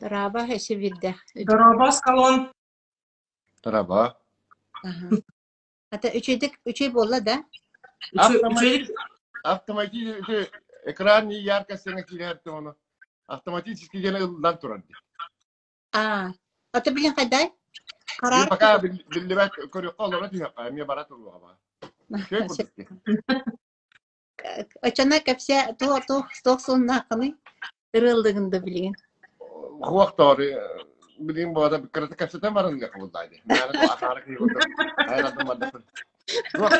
Дорообо, өссө биирдэ. Дорообо, Аскалон. Дорообо. Аха. Ата үчүгэйдик үчүгэй буолла да? Автоматически автоматически экран яркостьҥа киирэр ону автоматически гена ыллан турар дии. Аа, ата билин хайдай? Хараар пока биллибэт көрүөххэ олоро түһүөххэ эмиэ бара туруоҕа баа. Үчүгэй курдук дии. Оччоно кэпсээ туох туох туох соннааххыный? Ырыаллыгын да билигин. Хуох тоору билигин буода кырата кэпсэтэн баран ыга кыбыллаа дии. Наара ахаара киһи курдук айарадым бардаппын. Туох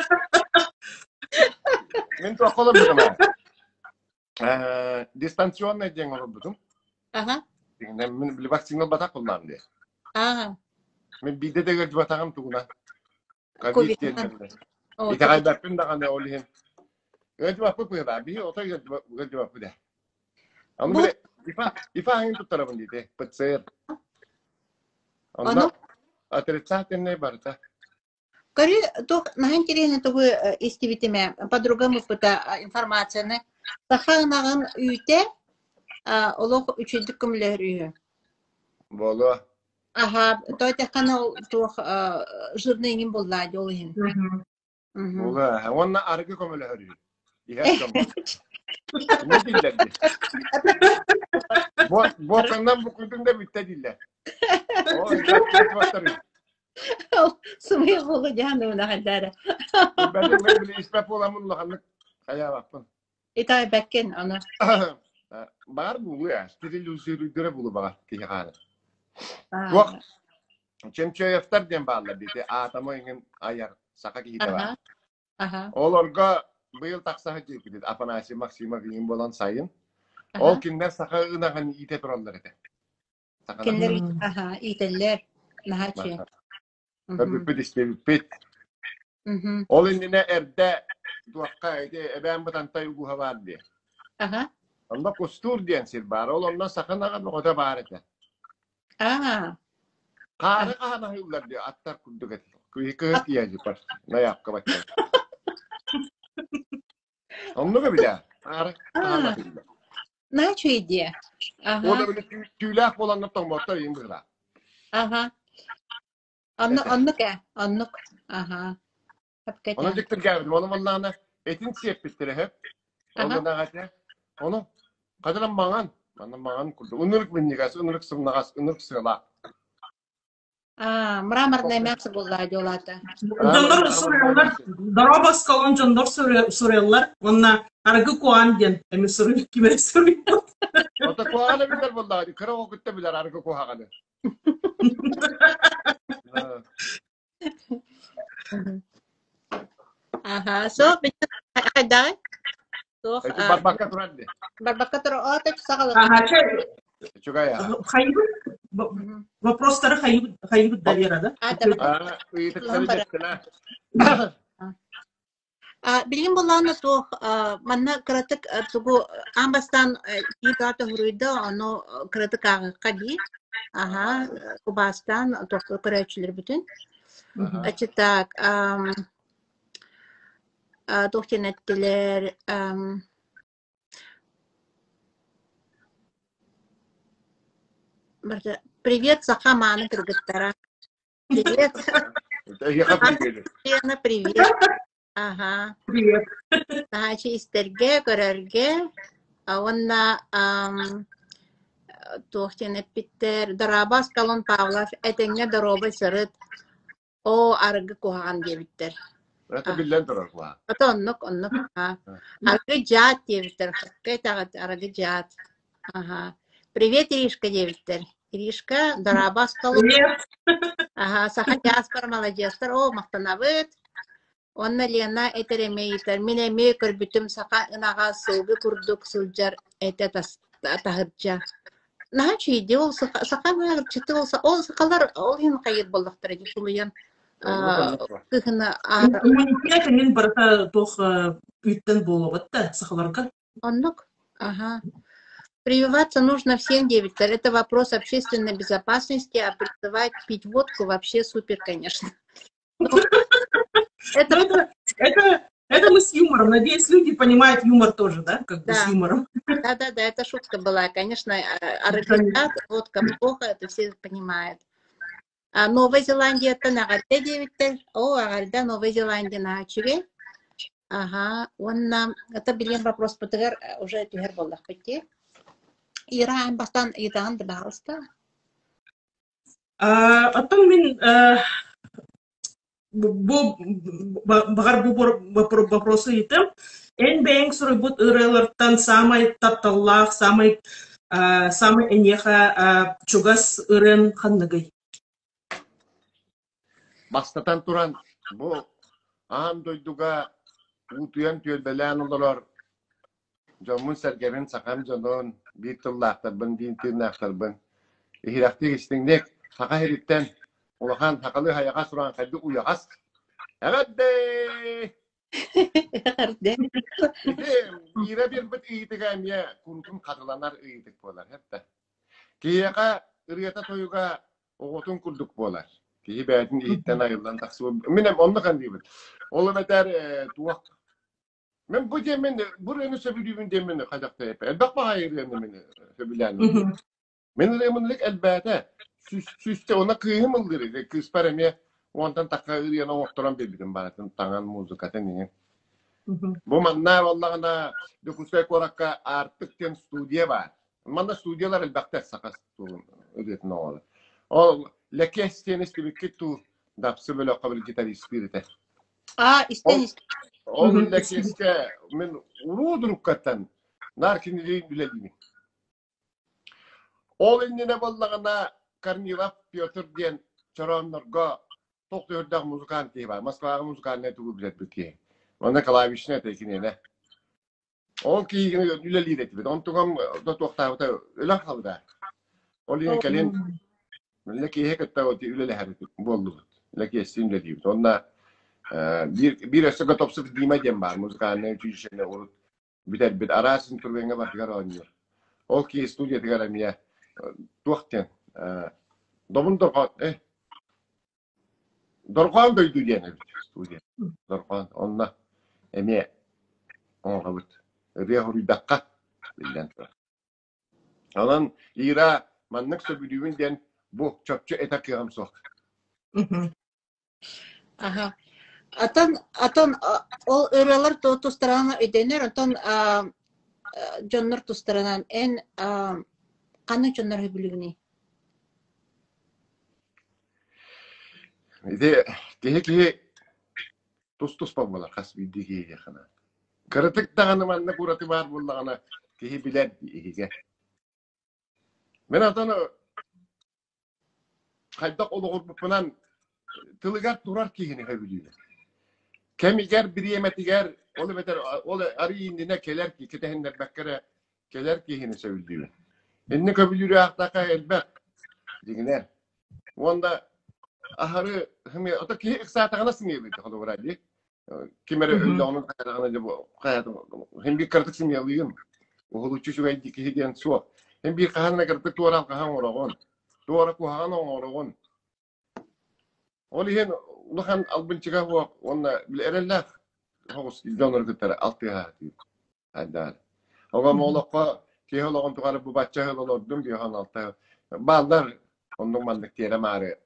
Мин туохха олорбутум ээ? Дистанционный диэн олорбутум. Аха. Мин били вакцина ылбатах буоллаҕым дии. Аа. Мин биирдэ да ыалдьыбатаҕым тугунан. Ковид диэн Итэҕэйбэппин даҕаны ол иһин. Ыалдьыбаппыт быһыылаах. Биһи отой ыалдьыбаппыт ээ. Аны били ИФА ИФА аһын туттарабын диэтэ. ПЦР. Онно отрицательный барыта. Көрү туох наһаа интэриэһинэй тугу истибитим ээ. Подругам ыппыта информацияны. Саха ынаҕын үүтэ олох үчүгдүк көмөлөһөр үһү. Буолуо. Аһа, то эттэххинэ ол туох жирный иҥин буоллаа дии ол иһин. Буолуо. Уонна арыгы көмөлөһөр үһү. Иһэр дьоммут. Не дииллэр дии. Буокканнан буккуйдуҥ да бүттэ дииллэр. Оо, Сымыйа буолуо дьаһан унаһаллара. Били били испэт буоламмын улаханнык хайаабаппын. Итаайбэккин аны. Баар буолуо ээ. Стерилизируйдара буолуо баҕар киһи хаана. Туох Чемчоевтар диэн бааллар дии. Атомы иҥин айар саха киһитэ баар. Олорго быйыл тахса сылдьыбыт Афанасий Максимов иҥин буолан сайын. Ол кинилэр саха ынаҕын иитэ тураллар этэ. Кинилэр аха иитэллэр. Наһаа үчүгэй. Көрбүппүт, истибиппит. Ол иннинэ эрдэ туохха ити Эбээн Бытантай угуһа баар дии. Аха. Онно Кустуур диэн сир баар. Ол онно саха ынаҕа бөҕөтө баар этэ. Аа. Хаары хаһан аһыыллар дии, аттар курдук этэ. Кыһы тиийэ найаапка бачча. Оннук эбит ээ. Хаары хаһан аһыыллар. Наһаа үчүгэй дии. Аха. Уонна били түүлээх буоланнар тоҥмоттор иин быһыылаах. Аха. Оннук оннук ээ, оннук. Аха. Ону дьиктиргээбитим. Ону буоллаҕына этин сиэппиттэрэ үһү. Ол гынаҕа этэ. Ону хадыран маҥан, манна маҥан курдук. Ынырык минньигэс, ынырык сымнаҕас, ынырык сыалаах. Аа, мраморное мясо буоллаа дьуолаата. Дьоннор суруйаллар, дорообо скалон дьоннор суруйаллар уонна арыгы куан диэн эми суруй ким эрэ суруйбут. Ото куһаҕаны билэр буоллаҕа дии, кыра оҕо кытта билэр арыгы куһаҕаны. Аха, со хайдаҕай? Туох Барбакка турар дии. Барбакка турар, оо, так саҕалар. Аха, чэ, Үчүгэй аа. хайыбыт вопростары хайыбыт хайыбыт да Вера, да? Аа, ыйытыктары дьэттилэр. Билигин буоллаҕына суох манна кыратык тугу аан бастаан киһи бөҕөтө суруйда, ону кыратык ааҕыахха дии. Аһа, убаастаан туох көрөөччүлэрбитин. Значит так, туох диэн эттилэр, Привет, саха мааны кыргыттара. Привет. Эһиэхэ привет. Лена, привет. Ага. Привет. Наһааччы истэргэ, көрөргө уонна туох диэн эппиттэр Дорообо Аскалон Павлов этэҥҥэ доруобай сырыт оо арыгы куһаҕан диэбиттэр. Это биллэн турар куһаҕан. Ото оннук оннук арыгы дьаат диэбиттэр хакка этэҕит арыгы дьаат Аха. Привет, Иришка диэбиттэр. Иришка, дорообо Аскалон. Привет. Аха, саха диаспора маладьыастар. Оо, махтанабыт. Уонна Лена этэр эмиэ ыйытар. Мин эмиэ көрбүтүм саха ынаҕа сылгы курдук сылдьар этэ таһырдьа. Наһаа үчүгэй ол саха саха ынаҕырчыты ол ол сахалар ол иһин хайыр буоллахтара дии сулуйан кыһына Иммунитет эҥин барыта туох үүттэн буолуоҕут да сахаларга. Оннук. Ага. Прививаться нужно всем диэбиттэр. Это вопрос общественной безопасности, а призывать пить водку вообще супер, конечно. Это, это, Это мы с юмором. Надеюсь, люди понимают юмор тоже, да? Как бы с Да. юмором. Да-да-да, это шутка была. Конечно, арыгы водка плохо, это все понимают. А Новая Зеландияттан эҕэрдэ диэбиттэр. Оо, эҕэрдэ Новая Зеландия наһаа үчүгэй. Аһаа, уонна это билигин вопроспутугар уже түһэр буоллахпыт дии. Ира, эн бастаан ыйытаҕын да баҕалыста. Оттон мин бу баҕар бу вопросу ыйытым. Эн бэйэҥ суруйбут ырыалартан саамай тапталлаах, саамай саамай эйиэхэ чугас ырыаҥ ханныгый? Бастатан туран, бу аан дойдуга уутуйан түөлбэлээн олорор дьоммун-сэргэбин, сахам дьонун, биир тыллаахтарбын, биир тыыннаахтарбын иһирэхтик истиҥник саха сириттэн улахан сахалыы хайаҕас урааҥхайдык уйаҕас эҕэрдэ! Эҕэрдэ. Ити Ира биэрбит ыйытыга эмиэ куруутун хатыланар ыйытык буолар, эптэ. Киһиэхэ ырыата-тойуга оҕотун курдук буолар. Киһи бэйэтин иһиттэн айыллан тахсыбыт. Мин эм оннук анныыбын. Ол эбэтэр туох Мин бу диэммин бу ырыаны сөбүлүүбүн диэммин хайдах элбэх баҕайы ырыаны мин сөбүлээн ыллыыбын. Мин ырыам ынырык элбээтэ. Сүүстэ уонна кыыһым ыллыыр. Кыыспар эмиэ уонтан тахха ырыаны оҥорторон биэрбитим барытын таҥан музыкатын иҥин. Бу манна буоллаҕына Дьокуускай куоракка Аартык диэн студия баар. Манна студиялар элбэхтэр саха ырыатын оҥорор. Ол Лэкиэс диэн истибиккит дуу Дапсы бөлөххө били гитаристыыр этэ. Аа, истэн истэн. Ол Лэкиэскэ мин уруу дуруккаттан наар кинилиин үлэлиибин. Ол иннинэ буоллаҕына Корнилов Петр диэн чорооннорго туох да үрдээх музыкант киһи баар. Москваҕа музыкальнай тугу билэрбит киһи. Онно клавишнай этэ киниэнэ. Ол киһигин үлэлиир этибит. Онтугам да туохтаабыта өлөн хаалбыта. Ол иһин кэлин Лэкиэһи кытта үлэлэһэр буоллубут. Лэкиэстиин үлэлиибит. Онно биир, биир өссө Готовцев Дима диэн баар музыкальнай училищены урут бүтэрбит. Араас инструмеҥҥа барытыгар оонньуур. Ол киһи студиятыгар эмиэ туох диэн Добун дорҕоон Дорҕоон дойду диэн эбит студия. Дорҕоон. Онно эмиэ оҥоробут. Ырыа хоруйдахха биллэн турар. Онон Ира маннык сөбүлүүбүн диэн бу чопчу этэр кыаҕым суох. Аха. Атын атын ол ырыалар тустарынан өйдөнөр, онтон дьоннор тустарынан эн ханнык дьоннор сөбүлүүгүнүй? Ити киһи-киһи тус-туспа буолар хас биирдии киһиэхэ Кыратык даҕаны маннык ураты баар буоллаҕына киһи билэр иһигэ. Мин атын хайдах олоҕурбуппунан тылыгар турар киһини сөбүлүүбүн. Кэмигэр, бириэмэтигэр, ол эбэтэр ол арый иннинэ кэлэр кэтэһиннэрбэккэ эрэ кэлэр киһини сөбүлүүбүн. Инник көбүлүүрү аахтахха элбэх дьиҥинэн. Уонна аһары ото киһи ыксаатаҕына сымыйабыт холобура дии. Ким эрэ өллөҕүнэ хайаҕына дьэ хин биир кыратык сымыйалыыгын. Уһулуччу үчүгэй киһи диэн суох. Хин биир хаһан эрэ кыратык туора алҕаһа оҥороҕун. Туора куһаҕан оҥороҕун. Ол иһин улахан албынчыга суох уонна били эрэллээх соҕус дьоннору кытта алтыһаатыыр. Айдаар. Оҕом олоххо киһи олоҕун тухары бу бачча сыл олордум диэхон алта бааллар оннук маннык тиэрэ-маары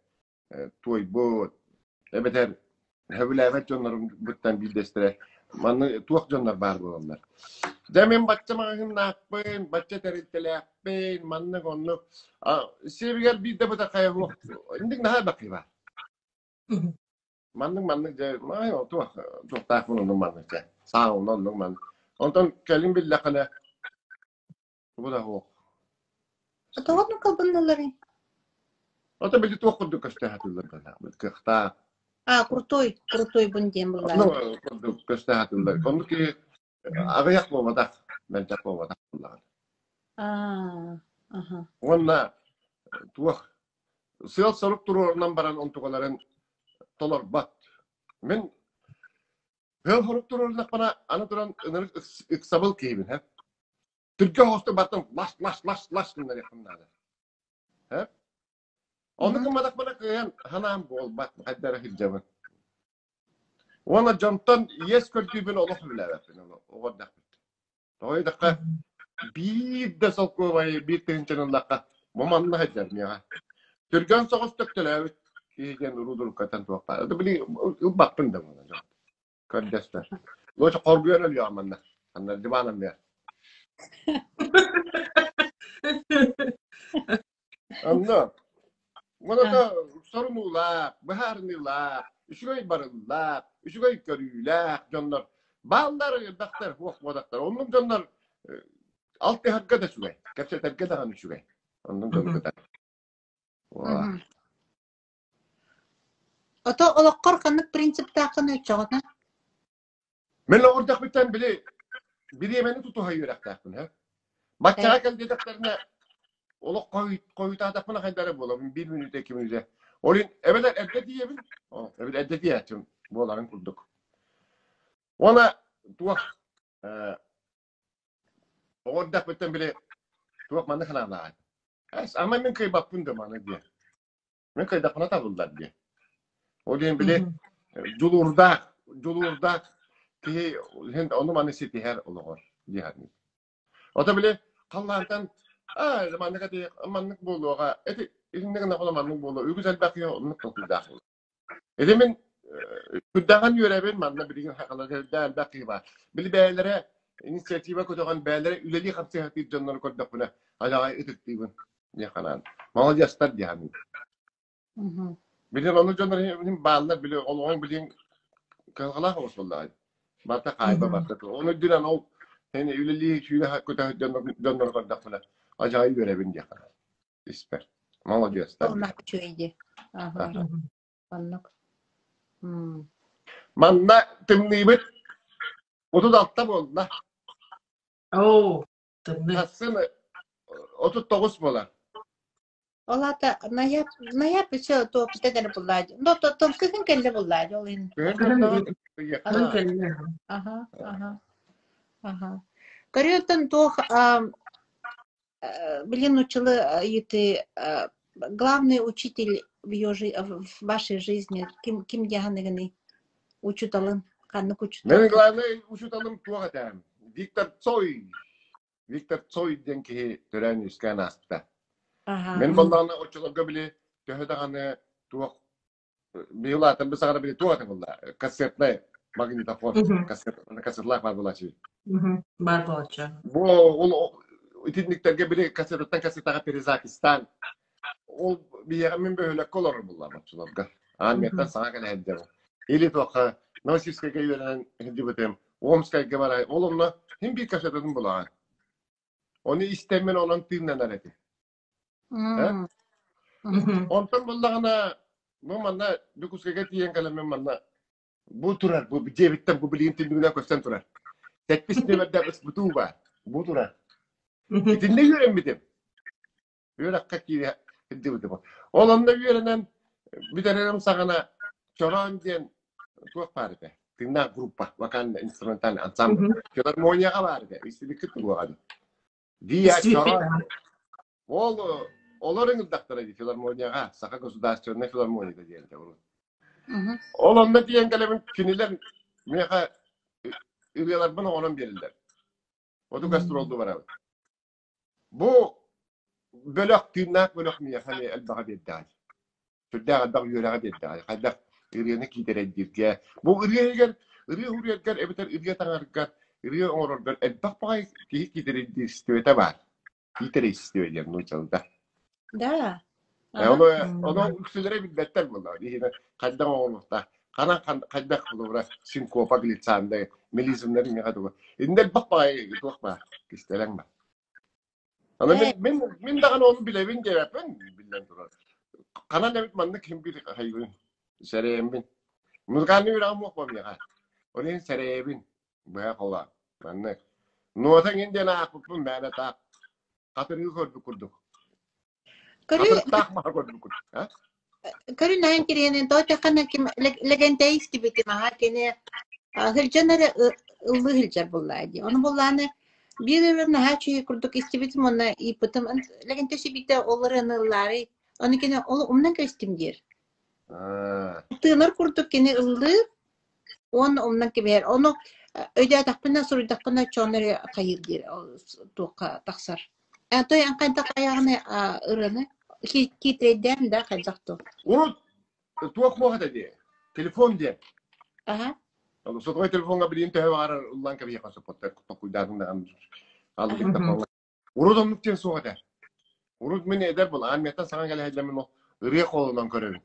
туойбут эбэтэр сөбүлээбэт дьоннорбуттан биирдэстэрэ манны туох дьоннор баар буолаллар. Дьэ мин бачча маҕаһыыннаахпын, бачча тэрилтэлээхпин, маннык оннук сиэбигэр биирдэ бытархайа суох инник наһаа элбэх баар. Маннык маннык дьэ маай туох туохтаахпын оннук маннык дьэ саауна оннук маннык. Онтон кэлин биллэххинэ тугу да суох. Тоҕо оннук албынналарый? Ото били туох курдук көстө сатыыллар быһыылаах. Кыахтаах. А, крутой, крутойбун диэн Онно буоллаҕа. курдук көстө сатыыллар. Оннук киһи аҕыйах буолбатах, мэлдьэх буолбатах буоллаҕына. Аа, аха. Уонна туох сыал-сорук туруорунан баран онтукаларын толорбот. Мин сыал-сорук туруоруннахпына аны туран ынырык ыксабыл киһибин, һэ. Түргэн оҕустук бартан лас лас лас лас гыннарыахпын наада. Һэ? Ону гымматахпына кыайан санаам буолбат, хайдах эрэ сылдьабын. Уонна дьонтон иэс көрдүүбүн олох үлэлээбэппин оҕо эрдэхпит. Тоҕо диэтэххэ, биир да солкуобайы биир тыһыынчаны ыллахха, бу манна сылдьар миэхэ. Түргэн соҕус төктөлөөбүт киһи диэн уруу-дуруккаттан туохтаах. Били ылбаппын да буолан дьон. Көрдөстөр. Лучше хоргуйан өлүөҕүм манна. Анна диван анныгар. Онно Муната сорунуулаах, быһаарыныылаах, үчүгэй барыллаах, үчүгэй көрүүлээх дьоннор бааллар элбэхтэр, уох буолахтар. Оннук дьоннор алтыһарга да үчүгэй, кэпсэтэргэ даҕаны үчүгэй. Оннук дьону кытары. Ото олоххор ханнык принциптааххын өччөҕүнэ? Мин оҕурдахпыттан били бириэмэни тутуһа үөрэхтээхпин, һэ. Баччаҕа кэл диэтэхтэринэ олох хойутаатахпына хайдара буолабын, биир мүнүүтэ, икки мүнүүтэ. Ол иһин эбэтэр эрдэ тиийэбин, эбэтэр эрдэ тиийээччим буоларын курдук. Уонна туох оҕо эрдэхпиттэн били туох маннык санаалааҕый? Ама мин кыайбаппын да маны диэн. Мин кыайдахпына табыллар диэн. Ол иһин били дьулуурдаах, дьулуурдаах киһи иһин ону-маны ситиһэр олоҕор дии саныыбын. Ото били халлаантан аа маннык эти маннык буолуоҕа, эти итинник гыннахпына маннык буолуо. Үгүс элбэх киһи оннук толкуйдаах буолар. Ити мин сүрдээҕин үөрэбин, манна билигин сахалар элбэх элбэх киһи баар. Били бэйэлэрэ инициатива көтөҕөн бэйэлэрэ үлэлии-хамсыы сатыыр дьоннору көрдөхпүнэ, адаҕай ытыктыыбын диэх ханаан. Молодецтар дии саныыбын. Билигин ону дьоннор иһин бааллар, били олоҕуҥ билигин кыһалҕалаах оҕус буоллаҕай. Барыта хаайба барыта. Ону үрдүнэн ол эн үлэлии сүүрэ көтө дьоннору көрдөхпүнэ, адьаҕай үөрэбин диэх ханаан. Испэр. Молодецтар. Оннук үчүгэй дии. Аха. Оннук. Манна тымныыбыт 36 буолла. Оо, тымныы. Сарсын 39 буолар. Ол аата нояб нояб еще то бүтэн эрэ буллаа. Но тон кыһын кэллэ буллаа ол иһин. Кыһын Кыһын кэллэ. Аха, аха. Аха. Көрүөттэн туох Блин, учила ыйытыы главный учитель в ее в вашей жизни ким ким диэханыгыный учуталын ханнык учутал Мен главный учуталым туох этэ Виктор Цой Виктор Цой диэн киһи төрөөн үөскээн ааспыта. Мин буоллаҕына оччолорго били төһө даҕаны туох Быйыл аатырбы саҕана били туох этэ буолла? Кассетнай магнитофон. Кассет, кассетлаах баар буолааччы. Баар буолааччы. Бу ол итинниктэргэ били кассетаттан кассетаҕа перезапистаан ол биһиэхэ мин бөһүөлэккэ олорор буоллаҕым оччолорго. Армияттан саҥа кэлэ сылдьабын. Или туохха Новосибирскайга үөрэнэн сылдьыбытым, Омскайга барай. Ол онно син биир кассетатын булаҕын. Ону истэммин онон тыыннанар этим. Онтон буллаҕына, бу манна Дьокуускайга тиийэн кэлэммин манна бу турар, бу дьиэбиттэн бу билигин түннүгүнэн көстөн турар. Сэттис нүөмэрдээх СПТУ баар. Бу турар. Итиннэ үөрэммитим. Үөрэххэ киирэ сылдьыбытым. Ол онно үөрэнэн бүтэрэрим саҕана Чороон диэн туох баар этэ? Тыыннаах группа, вокально-инструментальный ансамбль. Филармонияҕа баар этэ. Истибиккит туруоҕа. Виа Чороон. Ол олор ыҥырдахтара дии филармонияҕа, Саха государственнай филармонията диэн этэ урут. Ол онно тиийэн кэлэбин кинилэр миэхэ ырыаларбын оҥорон биэрэллэр. Оту гастролду барабыт. Бу бөлөх, тыыннаах бөлөх миэхэ эмиэ элбэҕи биэрдэҕэ. Сүрдээх элбэх үөрэҕи биэрдэҕэ. Хайдах ырыаны киитэрэйдииргэ. Бу ырыа иһигэр, ырыа уруйаргар эбэтэр ырыа таҥаргар, ырыа оҥороргор элбэх баҕайы киһи киитэрэйдиирстибэтэ баар. Киитэрэйсистибэ диэн нууччалыыта. Да. Ону, ону үксүлэрэ билбэттэр буоллаҕа. Иһинэ хайдах оҥоруохтаах, ханан хайдах холобура синкопа глицанда, мелизмнэр миэхэ тугу. Иннэ элбэх баҕайы туох баар, кистэлэҥ баар. Аны мин, мин, мин даҕаны ону билэбин диэбэппин, биллэн турар. Ханан эбит маннык ким бир хайбын, сэрэйэммин. Музыкальный үөрэҕим суох буо миэхэ. Ол иһин сэрэйэбин, быһа холоон. Маннык. Нуота иҥин диэн аахпыппын мээнэ таах хатырыы көрбүт курдук. Көрүү Хатырыктаах маһа көрбүт курдук. А? көрүн аһын кириэнин тоотехана ким лэгэнтэй истибитим аха кини сылдьан эрэ ыллыы сылдьар буллаа дии. Ону буллааны биир ырыа наһаа үчүгэй курдук истибитим уонна ыйыппытым Лэгэнтэй сибиитэ ол ырыаны ыллаарый ону кини ол умнан кэбистим диир. Тыынар курдук кини ыллыыр. Уонна умнан кэбиһэр. Ону өйдөөтөхпүнэ, суруйдахпына чон эрэ хайыыр диир туохха тахсар. Той эн хайдах айаҕыны ырыаны киитрейдээн да хайдах ту? Урут туох муох этэ дии? Телефон диэн. Аха. Сотовой телефоҥҥа билигин төһө баҕарар ыллаан кэбиһиэххэ сөп толкуйдаатыҥ даҕаны Урут оннук диэн суох этэ. Урут мин эдэр буолан, армияттан саҥа кэлэ сылдьаммын ол ырыа холонон көрөбүн.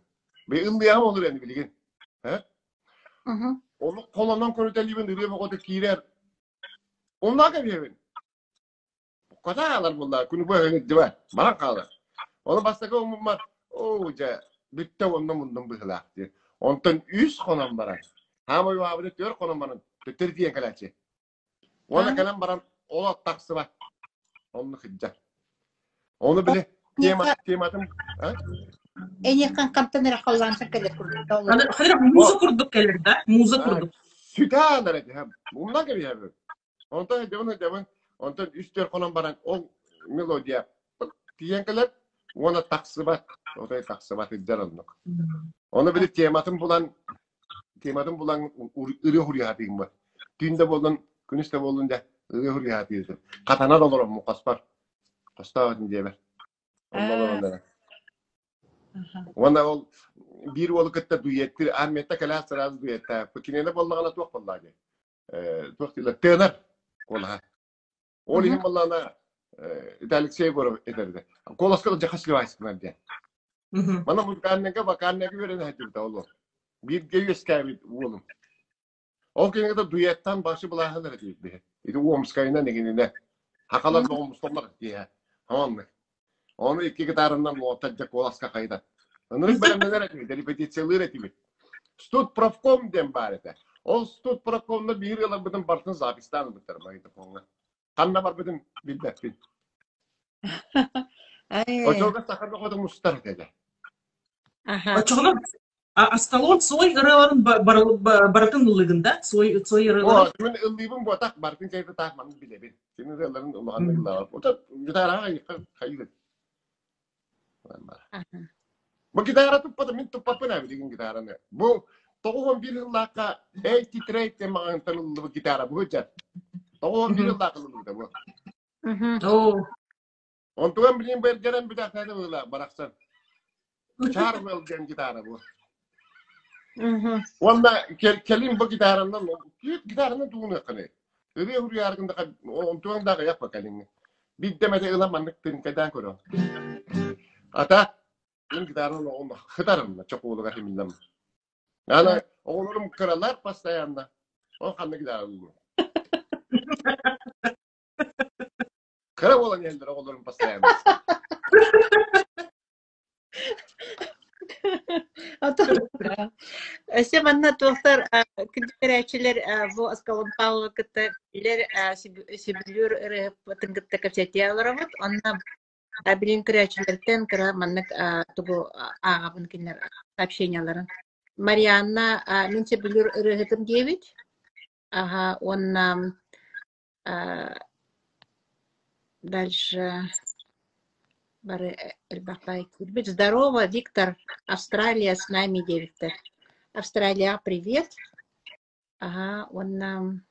Би ыллыаҕым ол ырыаны билигин. Э? Ону холонон көрүтэлиибин ырыа бөҕөтө киирэр. Онно кэбиһэбин. Кота хаалар буолла, күнү быһа ыҥырдыба, баран хаалар. Ону бастакы омуммар, оо дьэ, бүттэ онно муннум быһыылаах диэн. Онтон үс хонон баран, хаамай уһаабыта түөрт хонон баран, төттөрү тиийэн кэлээччи. Уонна кэлэн баран ол тахсыбат. Онно сылдьар. Ону били тема, тематын Эйиэхэ хантан эрэ халлаантан кэлэр курдук. Ханна муза курдук кэлэр да? Муза курдук. Сүтэ эрэ диһэм. Умна кэбиһэбин. Онтон дьабын дьабын. Онтон үс-түөрт хонон баран ол мелодия тиийэн кэлэр уонна тахсыбат. Отой тахсыбат илдьэр оннук. Ону били тематын булан тематын булан ырыа хуруйаатыгым Түүн да буоллун, күнүс да буоллун дьэ, ырыа хуруйаатыгым. Хатанан олороммун хоспор. Хостообутум диэбэр. Онно олорон эрэ. Уонна ол биир уолу кытта дуэттир, армията кэлээх сразу дуэттаах. Киниэнэ буоллаҕына туох буоллаҕа дии? Туох дииллэр, тыанар куолаһа. Ол иһин буоллаҕына это Алексей Егоров этэрдэ. Куоласка дьаха сливайскынан диэн. Мана музыкальныйга, вокальныйга үөрэнэ сылдьыбыта ол. Бииргэ үөскээбит уолум. Ол кинигэтэ дуэттан башы былааһын эрэ диир Ити Омскайынан игининэ. Хахалар доҕомусталлар диэһэ. Оннук. Ону икки гитаранан луоттар дьэ куоласка хайда. Ынырык бэлэмнэнэр этибит, репетициялыыр этибит. Студпрофком диэн баар этэ. Ол студпрофкомна биир ыаларбытын барытын записьтаан ылбыттар магнитофоҥҥа. Ханна барбытын билбэппин. Оччолорго саха бөҕөтө мустар этэ. Оччоҕуна Аскалон Цой ырыаларын барытын ыллыгын да? Цой Цой ырыаларын? О, мин ыллыыбын буотах, барытын кэйбэ таах маннык билэбин. Син ырыаларын улаханнык ыллаабат. Ота гитараҕа хайыгын. Бу гитара туппата, мин туппаппын аа билигин гитараны. Бу 91 сыллаахха Эй титрей диэн маҕаһыынтан ыллыбыт гитара бу дьэ. 91 сыллаах ыллыбыта бу. Оо. Онтуган билигин бэргэрэн бүтэхтээтэ быһыылаах барахсан. Чарвелл диэн гитара бу. Уонна кэлин бу гитаранан гитаранан тугунуохханы. Ырыа хуруйааргын да онтуган да аҕыйах ба кэлиҥҥи. Биирдэ эмэтэ ылан маннык тыҥкайдаан көрөҕүн. Ата мин гитаранан оҕом хытарым чокуулугар химиллэм. Аны оҕолорум кыралар постоянно. Ол ханна гитара ыллым. Кыра буолан иһэллэр оҕолорум постоянно. Өссө манна туохтар күндү көрөөччүлэр бу Аскалон Павлова кытта билэр сөбүлүүр ырыаһыппытын кытта кэпсэтиэ олоробут. Онно билин көрөөччүлэртэн кыра маннык тугу ааҕабын кинилэр сообщенияларын. Марианна мин сөбүлүүр ырыаһытым диэбит. Аха уонна Дальше бары элбэх киирбит. Здорово, Виктор, Австралия с нами диэбиттэр. Австралияҕа привет. Аһа, уонна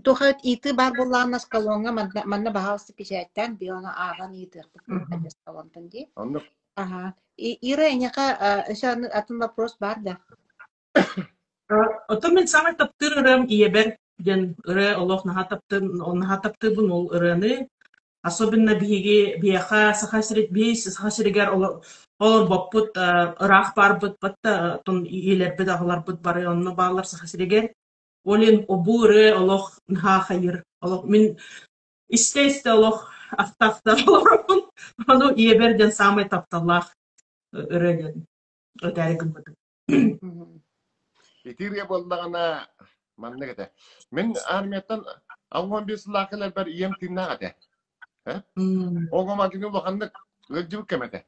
туох ыйытыы баар буоллаҕына Аскалоҥҥа манна, манна баһаалыста печатьтаан биир ону ааҕан ыйытыахпыт Аскалонтан дии. Оннук. Аһа. Ира, эйиэхэ өссө атын вопрос баар да? Оттон мин саамай таптыыр ырыам ийэбэр диэн ырыа олох наһаа таптыыр, наһаа таптыырбын ол ырыаны. Особенно биһиги биһиэхэ Саха сирит биһи Саха сиригэр олорбоппут, ыраах баарбыт батта оттон ийэлэрбит, аҕаларбыт бары онно бааллар Саха сиригэр. Ол иһин бу ырыа олох наһаа хайыыр. Олох мин истэ-истэ олох ахта-ахта олоробун. Ону ийэбэр диэн саамай тапталлаах ырыа диэн этээри гыммытым. Ити ырыа буоллаҕына маннык этэ. Мин армияттан 65 сыллаах кэлэрбэр ийэм тыыннаах этэ. Оҕом кини улаханнык ыалдьыбыт кэм этэ.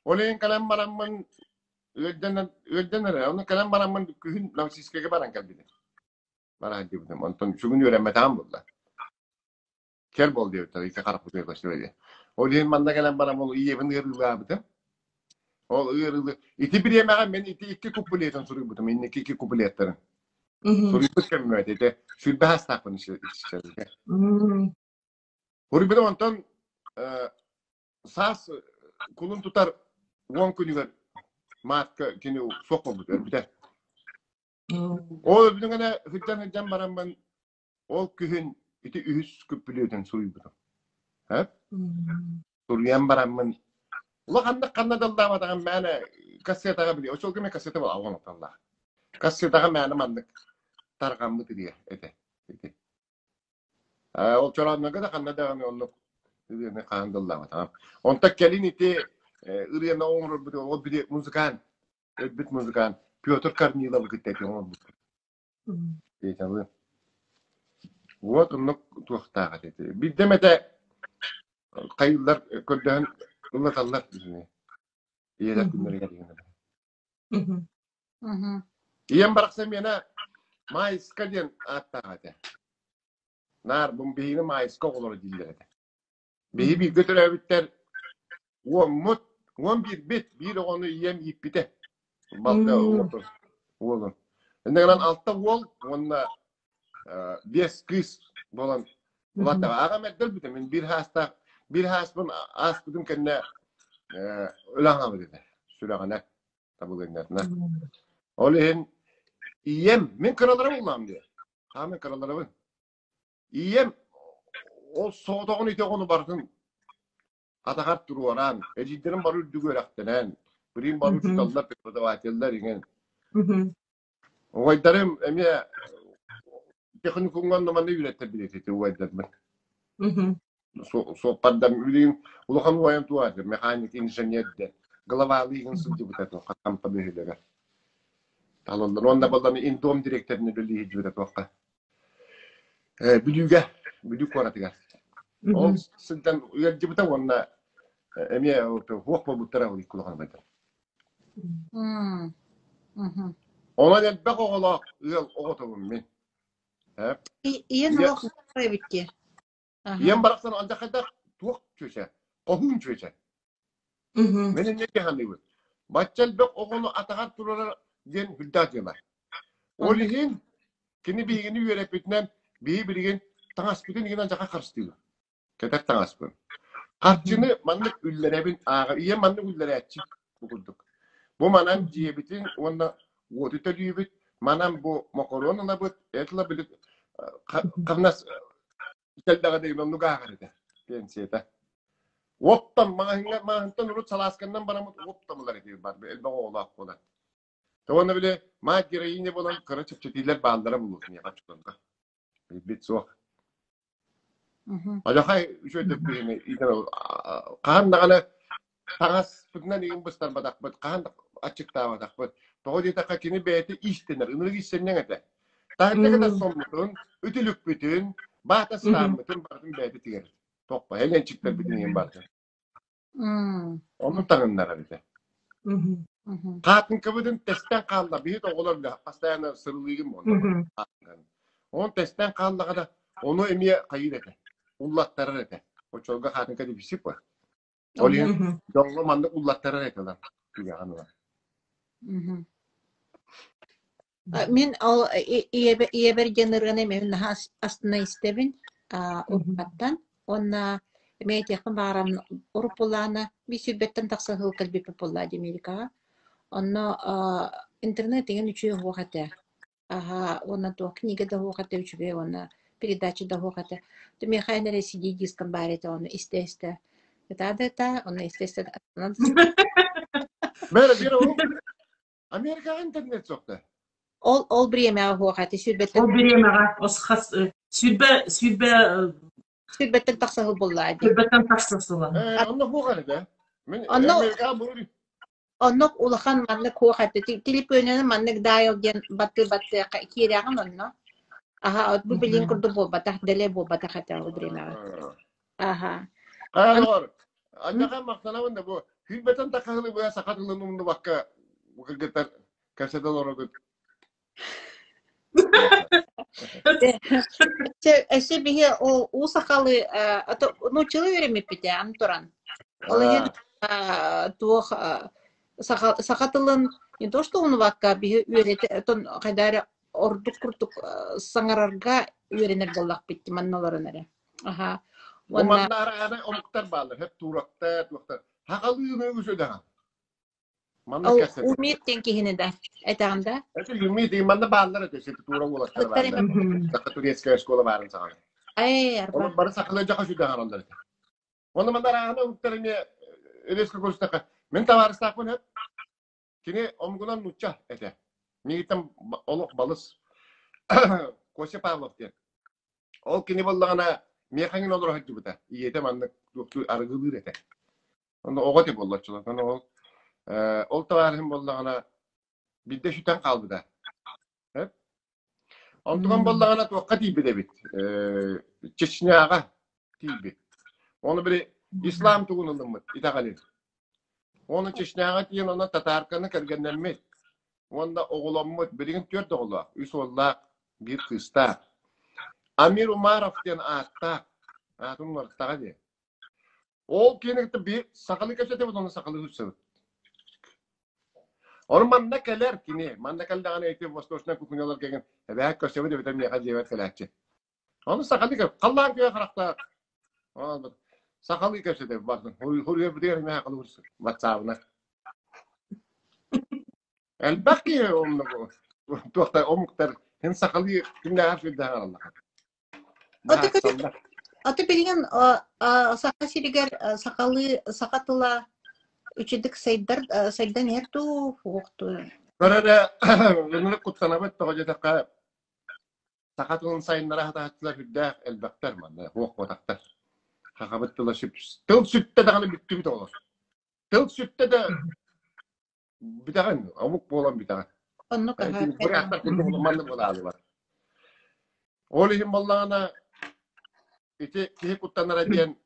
Ол иһин кэлэн бараммын ыалдьан ыалдьан эрэ, ону кэлэн бараммын күһүн Новосибирскайга баран кэлбитим. Бара сылдьыбытым. Онтон сүгүн үөрэммэтэҕим буолла. Кэл буол диэбиттэр, икки харахпытыгар көстүбэ диэн. Ол иһин манна кэлэн баран ол ийэбин ыарыылаабытым. Ол ыарыылы ити бириэмэҕэ мин ити икки куплетын суруйбутум, инники икки куплеттарын. Суруйбут кэммэр ити сүүрбэ саастаахпын иччэргэ. Суруйбутум онтон саас кулун тутар 10 күнүгэр маатка кини суох буолбут өлбүтэ. Ол өлбүтүн гына сылдьан-сылдьан бараммын Ол күһүн ити үһүс күппүлүөтүн суруйбутум. Һэ? Суруйан бараммын улаханнык ханна да ыллаабатаҕым мээнэ кассетаҕа били очолго мен кассета була оҕон оталлаах. Кассетаҕа мээнэ маннык тарҕаммыт ырыа этэ. Ити. Ол чорооннорго да ханна даҕаны оннук ырыаны хаһан да ыллаабатаҕым. Онтон кэлин ити ырыаны оҥорорбут ол били музыкант өлбүт музыкант Петр Корниловы кытта ити оҥорбут. Петялыын. Вот оннук туохтаах этэ. Биирдэ эмэтэ хайыыллар көрдөһөн ыллаталлар ийэлэр күннэригэр Ийэм барахсан миэнэ Маайыска диэн ааттаах этэ. Наар бу биһигини Маайыска оҕолоро дииллэр этэ. Биһи бииргэ төрөөбүттэр уоммут, 11-бит, биир оҕону ийэм ииппитэ. Балта уотун, уолун. Инньэ гынан алта уол уонна биэс кыыс буолан улааттаҕа. Аҕам эрдэ өлбүтэ. Мин биир хаастаах, биир хааспын ааспытым кэннэ өлөн хаалбыт этэ. Сүрэҕинэ, табылынньатына. Ол иһин ийэм, мин кыраларым улаам диye. Хаамын кыраларыбын. Ийэм ол соҕотоҕун ити оҕону барытын атаҕар туруоран, эдьиийдэрим бары үрдүк үөрэхтэнэн, билигин бары учууталлар, преподавателлэр иҥэн. Убайдарым эмиэ техникумҥа онно манна үөрэттэрбит ити убайдарбын. Суоппардар билигин улахан убайым туох механик, инженер диэн главалыы иһин сылдьыбыта туохха Хампа бөһүөлэгэр. Талаллар. Уонна балланы индом директорын үлэлии сылдьыбыта туохха. Бүлүүгэ, Бүлүү куоратыгар. Ол сылдьан ыалдьыбыта уонна эмиэ суох буолбуттара ол икки улахан убайдар. Онон элбэх оҕолоох ыал оҕотобун мин. Ийэн олох эбит дии. Ийэм барахсан алдьархайдаах туох чүөчэ, хоһуун чүөчэ. Мин инньэ саныыбын. Бачча элбэх оҕону атаҕар турара диэн үрдээх дьыала. Ол иһин кини биһигини үөрэппитинэн биһи билигин таҥаспытын игин алдьархай харыстыыбын. Кэтэр таҥаспын. Харчыны маннык үллэрэбин ааҕар. Ийэм маннык үллэрээччи бу курдук. Бу манан дьиэбитин уонна уоту төлүүбүт, манан бу мокоруон ылабыт, эт ылабыт, хамнас кэллэҕэ да оннук ааҕар этэ пенсията. Уоптан маҕаһыҥҥа маҕаһыынтан урут салаасканнан бараммыт уоптан ылар этибит бар элбэх оҕолоох буолан. Уонна били мать героиня буолан кыра чэпчэтиилэр бааллара буолуо киниэхэ оччолорго. Билбит суох. Алахай үчүгэйдик биһини иитэн хаһан даҕаны таҥаспытынан игин быстарбатахпыт, хаһан да аччыктаабатахпыт. Тоҕо диэтэххэ кини бэйэтэ иистэнэр, ынырык иистэнньэҥ этэ. Таһырдьа кытар соммутун, үтүлүкпүтүн, баата ыстааммытын барытын бэйэтэ тигэр. Тохпо, элэнчиктэрбитин иһин барытын. Ону таҥыннарар этэ. Хаатыҥкабытын тэстэн хаалла, биһи оҕолор постоянно сырылыыгым онно. Оны тэстэн хааллаҕына, ону эмиэ хайыыр этэ, уллаттарар этэ. Оччолорго хаатыҥка дефицит бар. Ол иһин дьоҥҥо маннык уллаттарар этилэр түгэҕин ылан. Мин ол ийэбэр диэн ырыаны эмиэ наһаа астына истэбин уруккаттан уонна эмиэ этиэхпин баҕарабын урут буоллаҕына биир сүүрбэттэн тахса сыл кэлбиппит буоллаа дии Америкаҕа. Онно интернет игин үчүгэй суох этэ. Аһаа уонна туох книга да суох этэ үчүгэй уонна передача да суох этэ. Миэхэ эн эрэ CD дискам баар этэ ону истэ-истэ ытаа да ытаа, онно истэ-истэ Бэрэ биир ол Америкаҕа интернет суох да? Ол ол бириэмэҕэ суох этэ сүүрбэттэн Ол бириэмэҕэ ос хас сүүрбэ сүүрбэ сүүрбэттэн тахса сыл буоллаа дии. Сүүрбэттэн тахса сыла. Э, онно суох этэ. Мин Онно Америкаҕа былыр онно улахан маннык суох этэ. Телефонунан маннык дайл диэн баттыы-баттыахха киирэҕин онно. Аха, бу билин курдук буолбатах, дэлэ буолбатах этэ ол бириэмэҕэ. Аха. Хайа Анньаха махтанабын да бу сүүрбэтэн таххаһыны быа саха тылын умнубакка бу кыргыттар кэпсэтэ олорогут. Өссө биһи ол уу сахалыы нууччалыы үөрэммиппит ээ аны туран. Ол иһин туох. Саха, саха тылын не то что умнубакка, биһи үөрэтэ, отон хайда эрэ ордук курдук саҥарарга үөрэнэр буоллахпыт манна олорон эрэ. Аха. Бу Уонна манна араана омуктар бааллар, хөп туурактар, туохтар. Хахалыыны үгүс өдөҕөн. Манна ол кэпсэтэр. Умит диэн киһини да этэҕин да? Это Умит, и манна бааллар этэ, сити тура уолаттар Ыттар бааллар. эмэ Саха турецкая школа баарын саҕана. Эй, арба. Олор бары сахалыы дьаха сүдэҕэр оллар этэ. Онно манна араана омуктар эмиэ резко көрүстэххэ, мин табаарыстаахпын хөп. Кини омугунан нуучча этэ. Миигиттэн олох балыс. Костя Павлов диэн. Ол кини буоллаҕына миэхэ эҥин олоро сылдьыбыта. Ийэтэ маннык туохтуу арыгылыыр этэ. Онно оҕо этэ буоллаччылар. Онно ол ол табаарыһым буоллаҕына биирдэ сүтэн хаалбыта. Онтукан буоллаҕына туохха тиийбит эбит? Чечняҕа тиийбит. Ону били ислам тугун ылыммыт итэҕэлин. Ону Чечняҕа тиийэн онно татаарканы кэргэннэммит. Уонна оҕоломмут. Билигин түөрт оҕолоох, үс уоллаах, биир кыыстаах. Амир Умаров диэн ааттаах. Аатын уларыттаҕа дии. Ол киһини кытта биир сахалыы кэпсэтэбит, онно сахалыы көрсөбүт. Ону манна кэлэр кини, манна кэллэҕинэ ити восточная кухнялар кэлэн эбээт көрсөбүт эбэтэр миэхэ дьиэбэр кэлээччи. Ону сахалыы кэп, халлаан күөх харахтаах. Сахалыы кэпсэтэбит бардын. Хуруйарбытыгар эмиэ сахалыы көрсөр. Ватсабына. Элбэх киһи оннук туохтар омуктар һин сахалыы кимнээҕэр сүрдээх араллар. Аты аты билигин Саха сиригэр сахалыы саха тыла үчүгдүк сайдар сайдан иһэр дуу, суох дуу? Көр эрэ, ынырык куттанабыт тоҕо диэтэххэ, саха тылын сайыннара сатааччылар сүрдээх элбэхтэр манна, суох буотахтар. Сахабыт тыла сүп тыл сүттэ даҕаны бүттүбүт оҕолор. Тыл сүттэ да Бүтэҕин, омук буолан бүтэҕин. Оннук аһа. Буряттар курдук маннык буолаалылар. Ол иһин буоллаҕына ити киһи куттанара диэн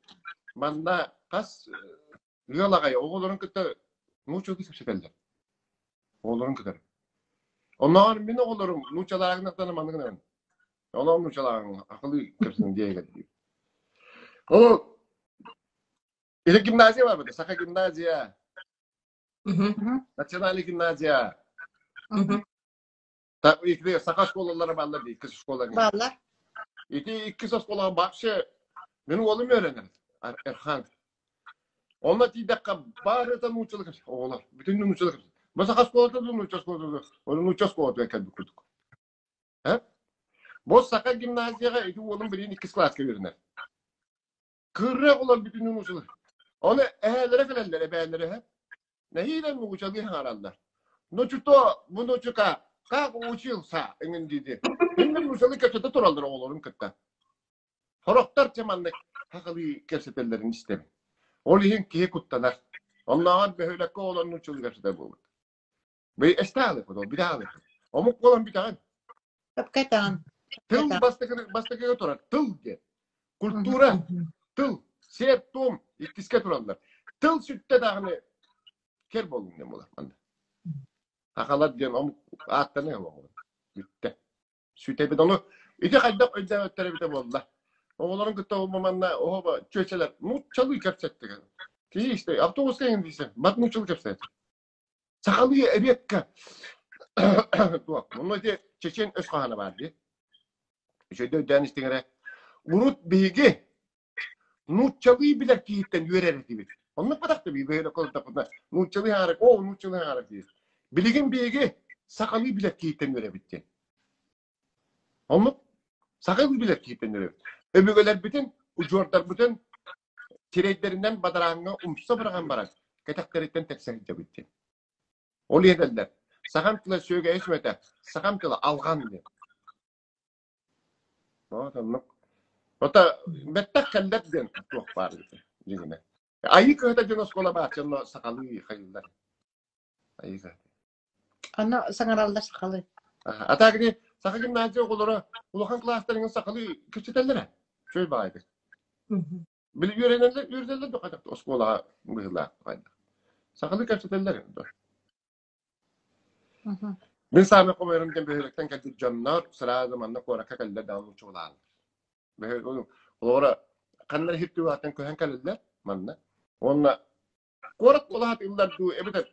манна хас ыал аҕай оҕолорун кытта нууччалыы кэпсэтэллэр. Оҕолорун кытары. Оннооҕор мин оҕолорум нууччалааҕынахтана маннык гынан. Онон нууччалааҕын акылыы кэпсэтин диэйгэр диир. Ол ити гимназия бар быта, саха гимназия. Национальная гимназия. Саха школалара бааллар дии, иккис школа. Бааллар. Ити иккис оскуолаҕа вообще мин уолум үөрэнэр, Эрхан. Онно тиийдэххэ барыта нууччалыы кэпсэтэр оҕолор, бүтүн нууччалыы кэпсэтэр. Бу саха школата да нуучча школата да, ону нуучча школатыгар кэлбит курдук. Бу саха гимназияҕа ити уолум билигин иккис кылааска үөрэнэр. Кыра оҕолор бүтүннүү нууччалыы. Ону эһээлэрэ кэлэллэр, эбээлэрэ эһэ. Нэһиилэ нууччалыы саҥараллар. Ну что, внучка, как учился? эҥин диэти. Иннин нууччалыы кэпсэтэ тураллар оҕолорун кытта. Сорохтор чэ маннык хахалыы кэпсэтэллэрин истэбин. Ол иһин киһи куттанар. Оннооҕор бөһүөлэккэ оҕолор нууччалыы кэпсэтэр буолбут. Бый эстаалык ол бүтэҕин. Омук буолан бүтэҕин. Кэтэҕин. Тыл бастакы бастакыга турар. Тыл диэн. Культура, тыл, сиэр-туом иккискэ тураллар. Тыл сүттэ даҕаны кэр буолуҥ диэн буолар манна. Сахалар диэн омук ааттаныа буолуо. Бүттэ. Сүтэбит ону ити хайдах өйдөөбөттөр эбитэ буолла. Оҕолорун кытта ол манна оһоба чүөчэлэр нууччалыы кэпсэттигэр. Киһи истэ автобуска иҥин дейсен, бат нууччалыы кэпсэт. Сахалыы эбиэккэ туох, онно ити чечен өс хаһаана баар дии. Үчүгэйдик өйдөөн истиҥ эрэ. Урут биһиги нууччалыы билэр киһиттэн үөрэр этибит. Оннук бадахта биһиги бөһүөлэккэ олордохпутуна нууччалыы хаҥарар, оо, нууччалыы хаҥарар диир. Билигин биһиги сахалыы билэр киһиттэн үөрэбит диэн. Оннук сахалыы билэр киһиттэн үөрэбит. Өбүгэлэрбитин, удьуордарбытын сирэйдэринэн бадарааҥҥа умса быраҕан баран, кэтэхтэриттэн тэпсэ сылдьабыт диэн. Ол иһэтэллэр, сахам тыла сүөгэйэ сүмэтэ, сахам тыла алҕан диэн. Вот оннук. Ото бэттэх кэллэр диэн туох баар эбит дьиҥинэ. Айыы кыһата диэн оскуола баар, онно сахалыы хайыыллар. Айыы кыһата. Аны саҥараллар сахалыы. А так ити саха гимназия оҕолоро улахан кылаастарыгар сахалыы кэпсэтэллэрэ. Үчүгэй баҕайытык. Били үөрэнэллэр, үөрэтэллэр да хайдах оскуолаҕа быһыылаах хайдах. Сахалыы кэпсэтэллэр да. Мин саамай хомойорум диэн бөһүөлэктэн кэлбит дьоннор сразу манна куоракка кэллэр даҕаны нууччалааллар. Олоҕура ханна эрэ иһит көһөн кэлэллэр манна. Уонна Куорат улаат ыллар дуу эбэтэр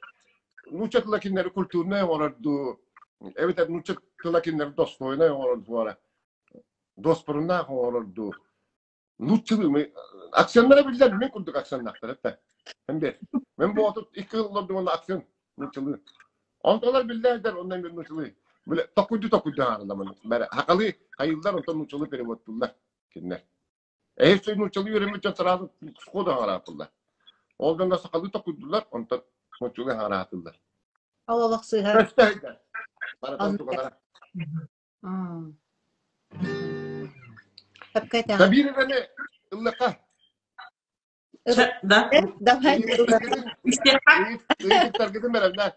нуучча тыла кинилэри культурнай оҥорор дуу, эбэтэр нуучча тыла кинилэри достойнай оҥорор дуу, дуоспуруннаах оҥорор дуу. Нууччалыы акценнара биллэр, мин курдук акценнаахтар этэ. Эмбер. Мен бу 32 жыл олордум онно акцент нууччалыы. Онтолор биллээдэр онно мен нууччалыы. Биле токуйду токуйду хаарыламын. Бәрэ хакалы хайыллар онтон нууччалыы переводтуллар кинилэр. Эһи нууччалыы үөрэммит дьон сразу сходу хараатыллар. Ол дьонно сахалыы токуйдулар, онтон нууччалыы хараатыллар. Ол олох сыыһа. Көстө Барытын тугалара. Сөпкө этэҕин. Сабир эрэни ыллаха. Да. Давай. Ыйытыктаргытын бэрэллэр.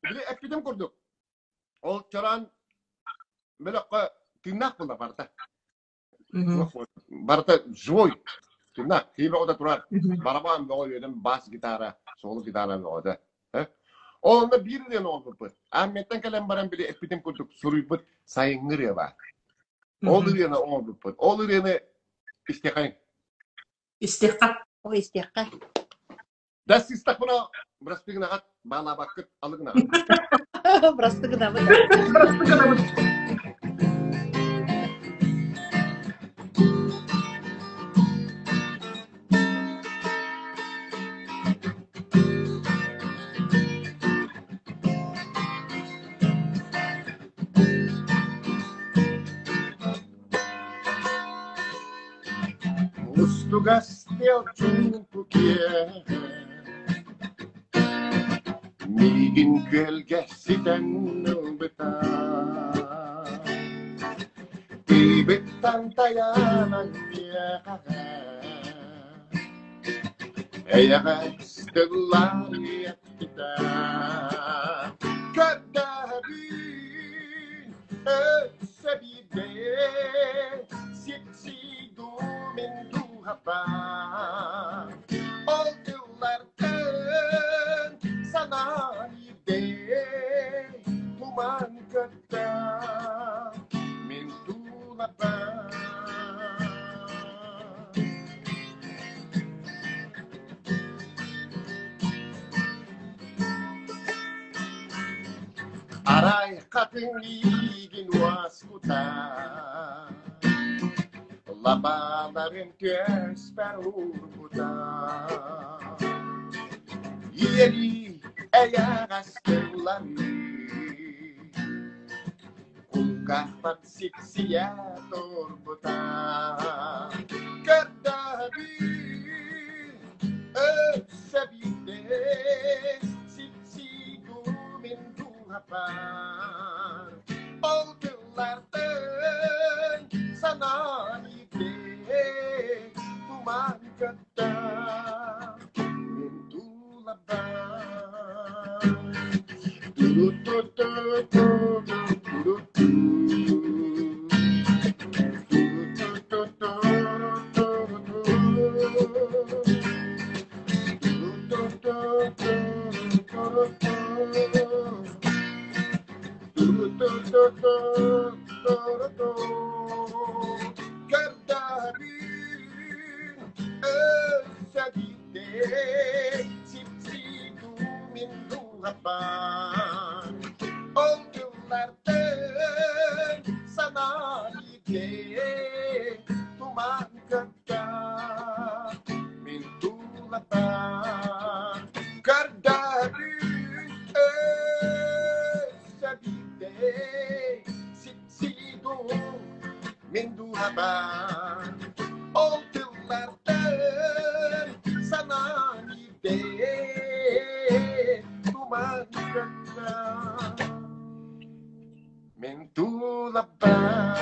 Били эппитим курдук. Ол чораан бөлөххө тыыннаах буолла барыта. Барыта живой. Тыыннаах. Киһи бөҕөтө турар. Барабан бөҕө үөдэн бас гитара, соло гитара бөҕөтө. Ол онно биир ырыаны оҥорбуппут. Аамметтан кэлэн баран били эппитим курдук суруйбут сайыҥҥы ырыа баар. Ол ырыаны оҥорбуппут. Ол ырыаны истиэхэҥ. Истиэххэ. Ой, истиэххэ. Да сыстахпына бырастыгынаҕат, баалаабаккыт алыгынаҕат. Бырастыгынабыт. Бырастыгынабыт. Устугас тыал чуумпу киэһэ Миигин күөлгэ ситэн ылбыта Тыыбыттан тайаанан миэхэҕэ Эйэҕэс тыллаан эппитэ Көрдөһөбүн өссө биирдэ Сипсийдуу мин дууһабар Ол тыллартан санаан иирдэ Туман көттө мин тулабар Арай хатыҥ миигин уоскутар, Лабааларын түөспэр уурбута. Ийэлии эйэҕэс тылларыы, Кулгаахпар сиксийэ турбута. Көрдөһөбүн өссө биирдэ сипсийдуу мин дууһабар. Ол тыллартан санаан иирдэ туман көттө мин тулабар. Көрдөһөбүн өссө биирдэ сипсийдүү мин дууһабар Ол тыллартан санаан иирдэ туман көттө мин тулабар Көрдөһөбүн өссө биирдэ сипсийдүү мин дууһабар Ол тыллартан санаан иирдэ туман көттө мин тулабар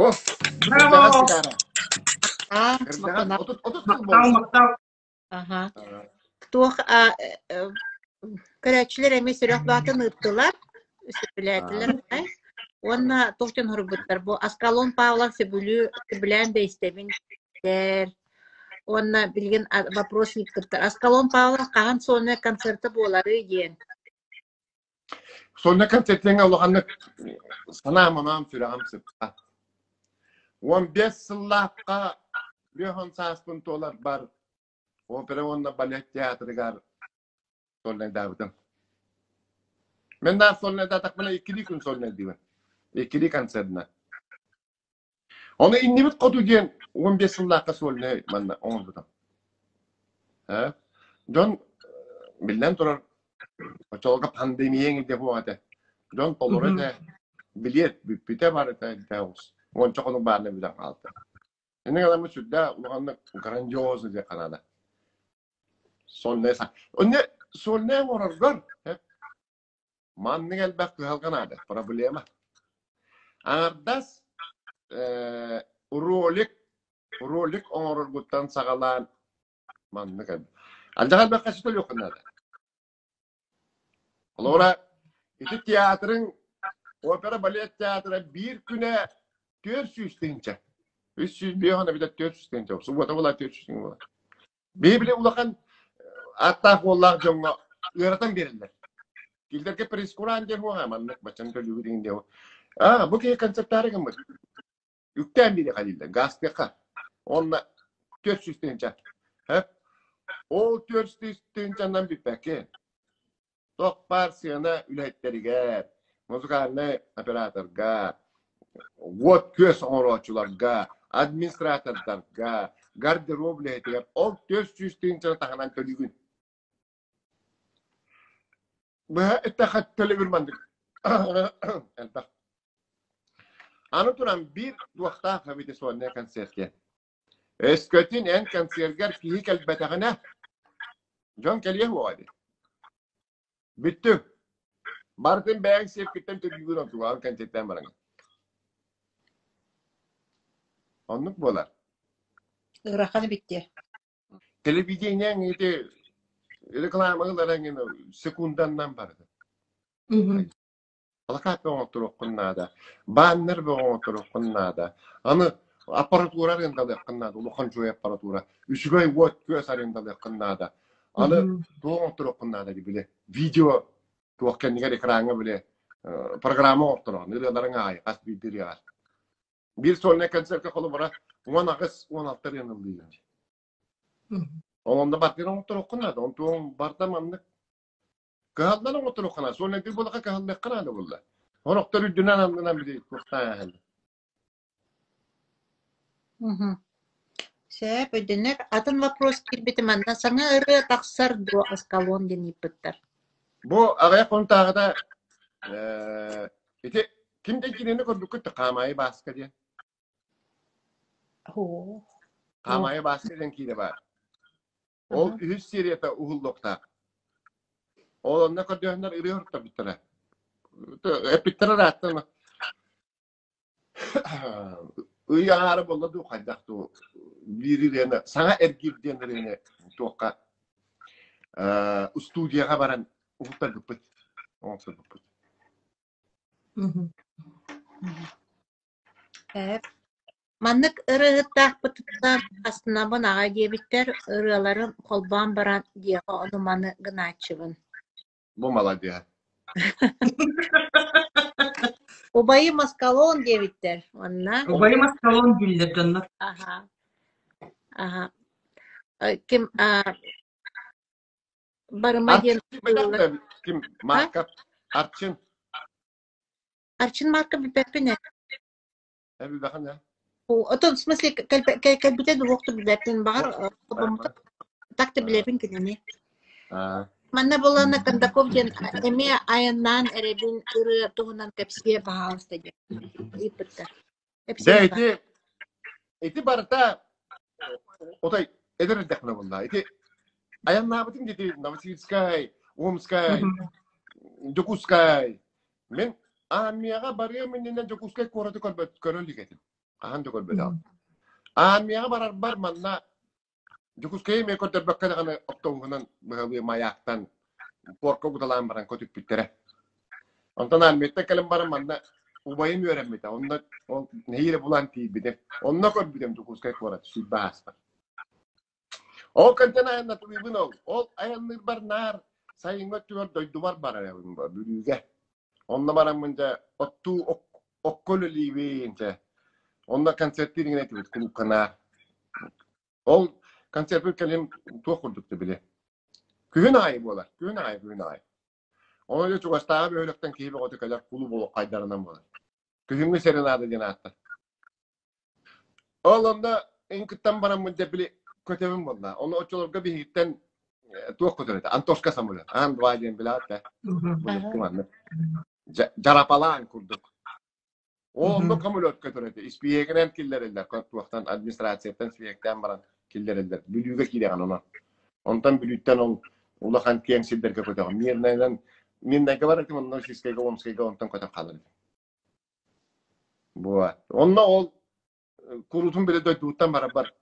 Бу Браво! кырдьаҕас гитара. Аа, Кырдьаҕас махтанабыт. 30 сыл Махтал, буолла. махтал. Аха. Туох а, э, э, көрөөччүлэр эмиэ сүрэх баатын ыыттылар, сөбүлээтилэр аҕай. Уонна туох дьон суруйбуттар бу Аскалон Павлов сөбүлүү сөбүлээн да истэбин диэбиттэр. Уонна билигин вопрос ыыппыттар. Аскалон Павлов хаһан сольнай концерта буоларый диэн. Сонно концертиҥҥэ улаханнык санаам-оноом сүрэҕим сыппат. 15 сыллаахха 50 сааспын туоларбар опера уонна балет театрыгар сольнайдаабытым. Мин наар сольнайдаатахпына иккилии күн сольнайдыыбын. Иккилии концертынан. Ону иннибит хоту диэн 15 сыллаахха сольнай манна оҥорбутум. Э? Дьон биллэн турар оччолорго пандемия эҥин буолуох этэ. Дьон толору этэ. Билиэт бүппүтэ барыта элбэх оҕус. Уонча хонук баарына бүтэн хаалта. Инник аламмыт сүрдээх улаханнык грандиозно диэххэ наада. Сольнай Онно сольнай оҥороргор маннык элбэх кыһалҕа наада, проблема. Аҥардас э, ролик ролик оҥороргуттан саҕалаан маннык элбэх. Алдьархай элбэххэ сөтөлүөххэ наада. Холобура, ити театрыҥ опера балет театра биир күнэ 400 тыһыынча. 305 эбэтэр 400 тыһыынча. Субуота буолар 400 тыһыынча буолар. Биһи улахан ааттаах уоллаах дьоҥҥо ыаратан биэрэллэр. Кинилэргэ прейскурант диэн суоҕа маннык баччаны төлүүбүт иҥин диэн. Аа, бу киһи концертаары гыммыт. Үктээн биэриэхэ дииллэр, гаастыахха. Уонна 400 тыһыынча. Ол 400 тыһыынчанан бүппэккин. Туох баар сыана үлэһиттэригэр, музыкальнай операторга, уот-күөс оҥорооччуларга, администратордарга, гардероб үлэһитигэр ол 400 тыһыынчаны таһынан төлүүгүн. Быһа эттэххэ төлөбүр маннык элбэх. Аны туран биир туохтаах эбит сольнай концерт диэн. Өскөтүн эн концергар киһи кэлбэтэҕинэ, дьон кэлиэ суоҕа дии. Бүттүҥ. Барытын бэйэҥ сиэпкиттэн төлүүгүн онтугаҕын концертаан бараҥын. Оннук буолар. Ыарахан эбит дии. Телевидениеҥ ити реклама ылар эҥин секунданнан барда. Плакат бөҕө оҥотторуоххун наада, баннер бөҕө оҥотторуоххун наада. Аны аппаратура арендалыаххын наада, улахан үчүгэй аппаратура. Үчүгэй уот-күөс арендалыаххын наада. Аны туох оҥотторуоххун наада дии били видео туох кэннигэр экраҥҥа били программа оҥортороҕун, ырыаларыҥ аайы хас биирдии ырыаҕар. Биир сольнай концертка холобура 18 16 ырыаны ыллыыгын. Ол онно бартыгар оҥотторуоххун наада. Онтуоҥ барда маннык Кыһаллан оҥотторуохха наада. Сольнайдыыр буоллахха кыһаллыахха наада буолла. Сорохтор үрдүнэн аннынан били туохтаан Мгм. Сөп, өйдөнөр. Атын вопрос киирбитэ манна саҥа ырыа тахсар дуо Аскалон диэн ыйыппыттар. Бу аҕыйах хонтааҕыта э, ити ким да киинэни көрбүккүт Хаамаайы Бааска диэн. Оо. Хаамаайы Бааска диэн киинэ баар. Ол үһүс серията уһуллуохтаах. Ол онно көрдөһөннөр ырыа ортоппуттара. Эппиттэрэ ырааттан ый аҥаара буолла дуу хайдах дуу биир ырыаны саҥа эргиир диэн ырыаны туохха устуудияҕа баран уһуктарбыппыт оҥорсорбуппут. Маннык ырыаһыттаахпытыттан астынабын аҕай диэбиттэр, ырыаларын холбоон баран дьиэҕэ ону-маны гынааччыбын. Бу маладьыаһа. Убайым Аскалон диэбиттэр уонна Убайым Аскалон дииллэр дьоннор. Аха. Аха. Ким Барыма диэн Ким Марков Арчын Арчын Марков билбэппин ээ. Билбэхин ээ. Отон в смысле кэлбитэ дуокту билбэппин баҕар так да билэбин кинини. Манна буоллаҕына Кондаков диэн эмиэ айаннаан эрэбин ырыа туһунан кэпсиэ баһаалыста диэн ыйыппыттар. Дьэ ити ити барыта отой эдэр эрдэхпинэ буолла. Ити айаннаабытым дии Новосибирскай, Омскай, Дьокуускай. Мин армияҕа барыам иннинэ Дьокуускай куораты көрбөт көрө илик этим. Хаһан да көрбөтөҕүм. Армияҕа барарбар манна Дьокуускайы эмиэ көрдөрбөккө даҕаны автобуһунан быһалыы маяктан пуорка угуталаан баран көтүппүттэрэ. Онтон армияттан кэлэн баран манна убайым үөрэммитэ. Онно ол нэһиилэ булан тиийбитим. Онно көрбүтүм Дьокуускай куорат сүүрбэ ааспар. Ол кэнтэн айаннатылыыбын ол. Ол айанныырбар наар сайыҥҥы өттүгэр дойдубар барар эбим Бүлүүгэ. Онно бараммын дьэ оттуу окко үлэлиибин дьэ. Онно концерттиир иҥин этибит кулуупканаар. Ол концерппыт кэлин туох курдук да били. Күһүн аайы буолар. Күһүн аайы, күһүн аайы. Онон дьэ чугастааҕы бөһүөлэктэн киһи бөҕөтө кэлэр кулууп олох хайдарынан буолар. Күһүҥҥү серенада диэн ааттар. Ол онно иҥкыттан бараммын дьэ били көтөбүн буолла. Ону оччолорго биһигиттэн туох көтөр этэ? Антошка самолет. Ан-2 диэн билэҕит да. Былыргы маннык. Дьарапалаан курдук. Ол онно самолет көтөр этэ. Испииһэгинэн киллэрэллэр. Туохтан администрацияттан испииһэктээн баран киллэрэллэр. Бүлүүгэ киирэҕин онон. Онтон Бүлүүттэн ол улахан киэҥ сирдэргэ көтөҕүн. Мирнайынан Мирнайга барар этим, онно Сискайга, Омскайга онтон көтөн хаалар этим. Буолар. Онно ол куруутун били дойдуттан барарбар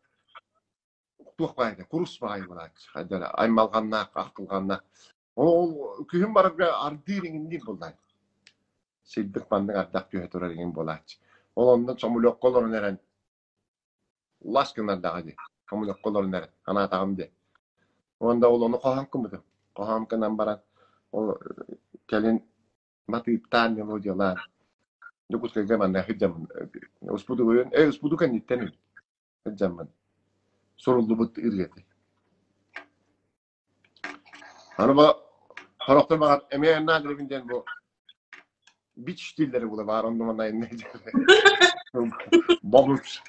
туох баайда курус баҕайы буолааччы. Хайдара аймалҕаннаах, ахтылҕаннаах. Ол күһүн барарга ардыыр иҥинниир буоллаҕай. Силбик маннык ардах түһэ турар иҥин буолааччы. Ол онно самолёкка олорон эрэн лас гынардаҕа дии. Самолёкка олорон эрэн анаатаҕым дии. Уонна ол ону хоһоон гыммытым. Хоһоон гынан баран ол кэлин матыыптаан, мелодиялаан Дьокуускайга манна сылдьаммын успудугуйун успуду кэнниттэн сылдьаммын суруллубут ырыа Аны бу сорохтор баҕар эмиэ наадырыбын диэн бу бич дииллэрэ була баар онно манна бобус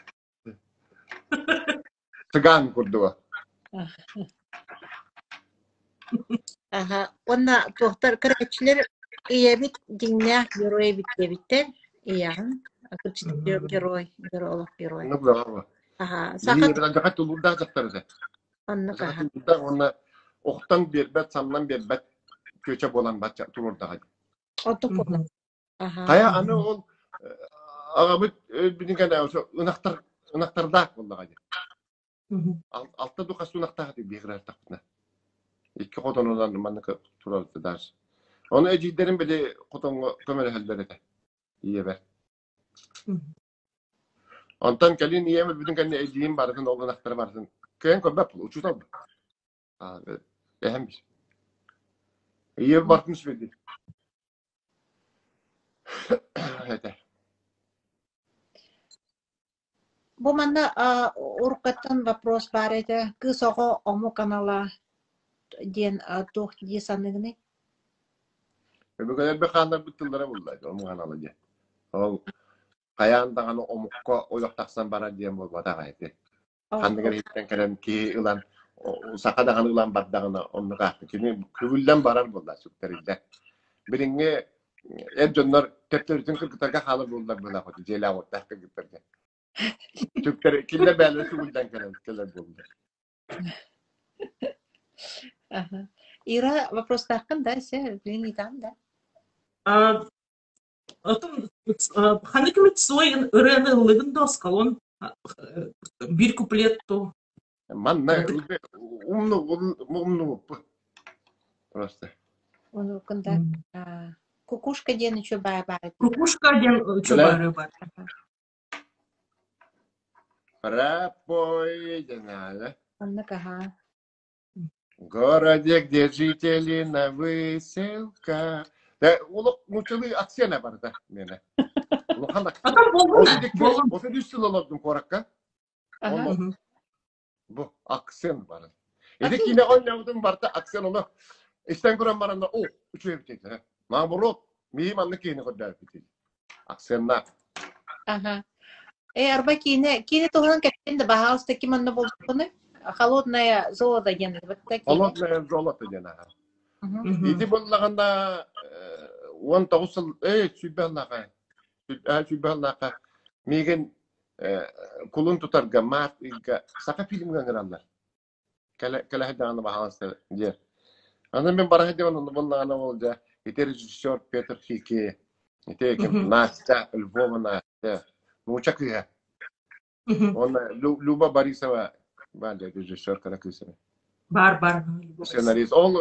Цыган курдуга. Аха, уонна туохтар көрөөччүлэр ийэбит дьиҥнээх герой эбит диэбиттэр. Ийэҕин герой, герой олох герой. Оннук бөҕө. Аха, саха Ийэбит тулуурдаах дьахтар этэ. оннук аха. Тулуурдаах уонна охтон биэрбэт, самнан биэрбэт чүөчэ буолан бачча туруордаҕа. Онтук буолар. Аха. Хайа аны ол аҕабыт өлбүтүн кэннэ ынахтар ынахтардаах буоллаҕа дии. Алта ду хас ынахтаах этик биһиги Икки хотонунан маннык турар даже. Ону эдьиийдэрим били хотоҥҥо көмөлөһөллөр этэ ийэбэр. Онтон кэлин ийэм өлбүтүн кэннэ эдьиийим барытын ол ынахтары барытын кыайан көрбөт учуутал эһэм Ийэм барытын үчүгэйдик этэ. Бу манна уруккаттан вопрос баар этэ. Кыыс оҕо омук анала диэн туох дии саныыгыный? Өбүгэлэрбит хааннарбыт тыллара булла омук анала диэн. Ол хайаан даҕаны омукка ойох тахсан барар диэн буолбатах эти. Ханнык эрэ иһиттэн кэлэн киһи ылан саха даҕаны ылан бардаҕына оннук аахта. Кини күбүллэн барар буолла сүктэриллэр. Билиҥҥи эр дьоннор төптөрүтүн кыргыттарга хаалар буоллар быһыылаах хоту дьиэлээх уоттаах кыргыттарга. Сүктэр кинилэр бэйэлэрэ сүгүллэн кэлэн кэлэр буоллар. Ага. Ира, вопростааххын да, се, блин, и там, да? Отон ханнык эмит свой ырыаны ыллыгын да осколон биир куплет то Манна умну умнубуппут просто. Онукун да Кукушка диэн үчү баа баар. Кукушка диэн үчү баары бар. Пропой диэн Оннук аха. Городе, где жители на выселках. Да, олох нууччалыы акцент барда миэнэ. Улахан акцент. 33 сыл олордум куоракка. Онно бу акцент бар. Ити киинэҕэ оонньообутум барыта акцент ону истэн көрөн баран о үчүгэй эбит этэ. Наоборот, мии маннык киһини көрдөөбүт Акценнаах. Ага. Э, арба киинэ, киинэ туһунан кэпсээн да баһаалыста ким онно буолбутуный? Холодное золото диэн вот киинэ. Холодное золото диэн аха. Ити буоллаҕына 19 сыл, эй, сүүрбэ сыллаахха, сүүрбэ сыллаахха миигин кулун тутарга, март ыйга Саха фильмҥа ыҥыраллар. Кэлэ сылдьаҕына баһаалыста диэн. Аны мин бара сылдьабын, онно буоллаҕына ол дьэ ити режиссер Петр Хики, ити ким Настя Львова Настя, нуучча кыыһа. Уонна Люба Борисова баар дьэ режиссер кыра кыыс эбит. Бар бар. Сценарист. Ол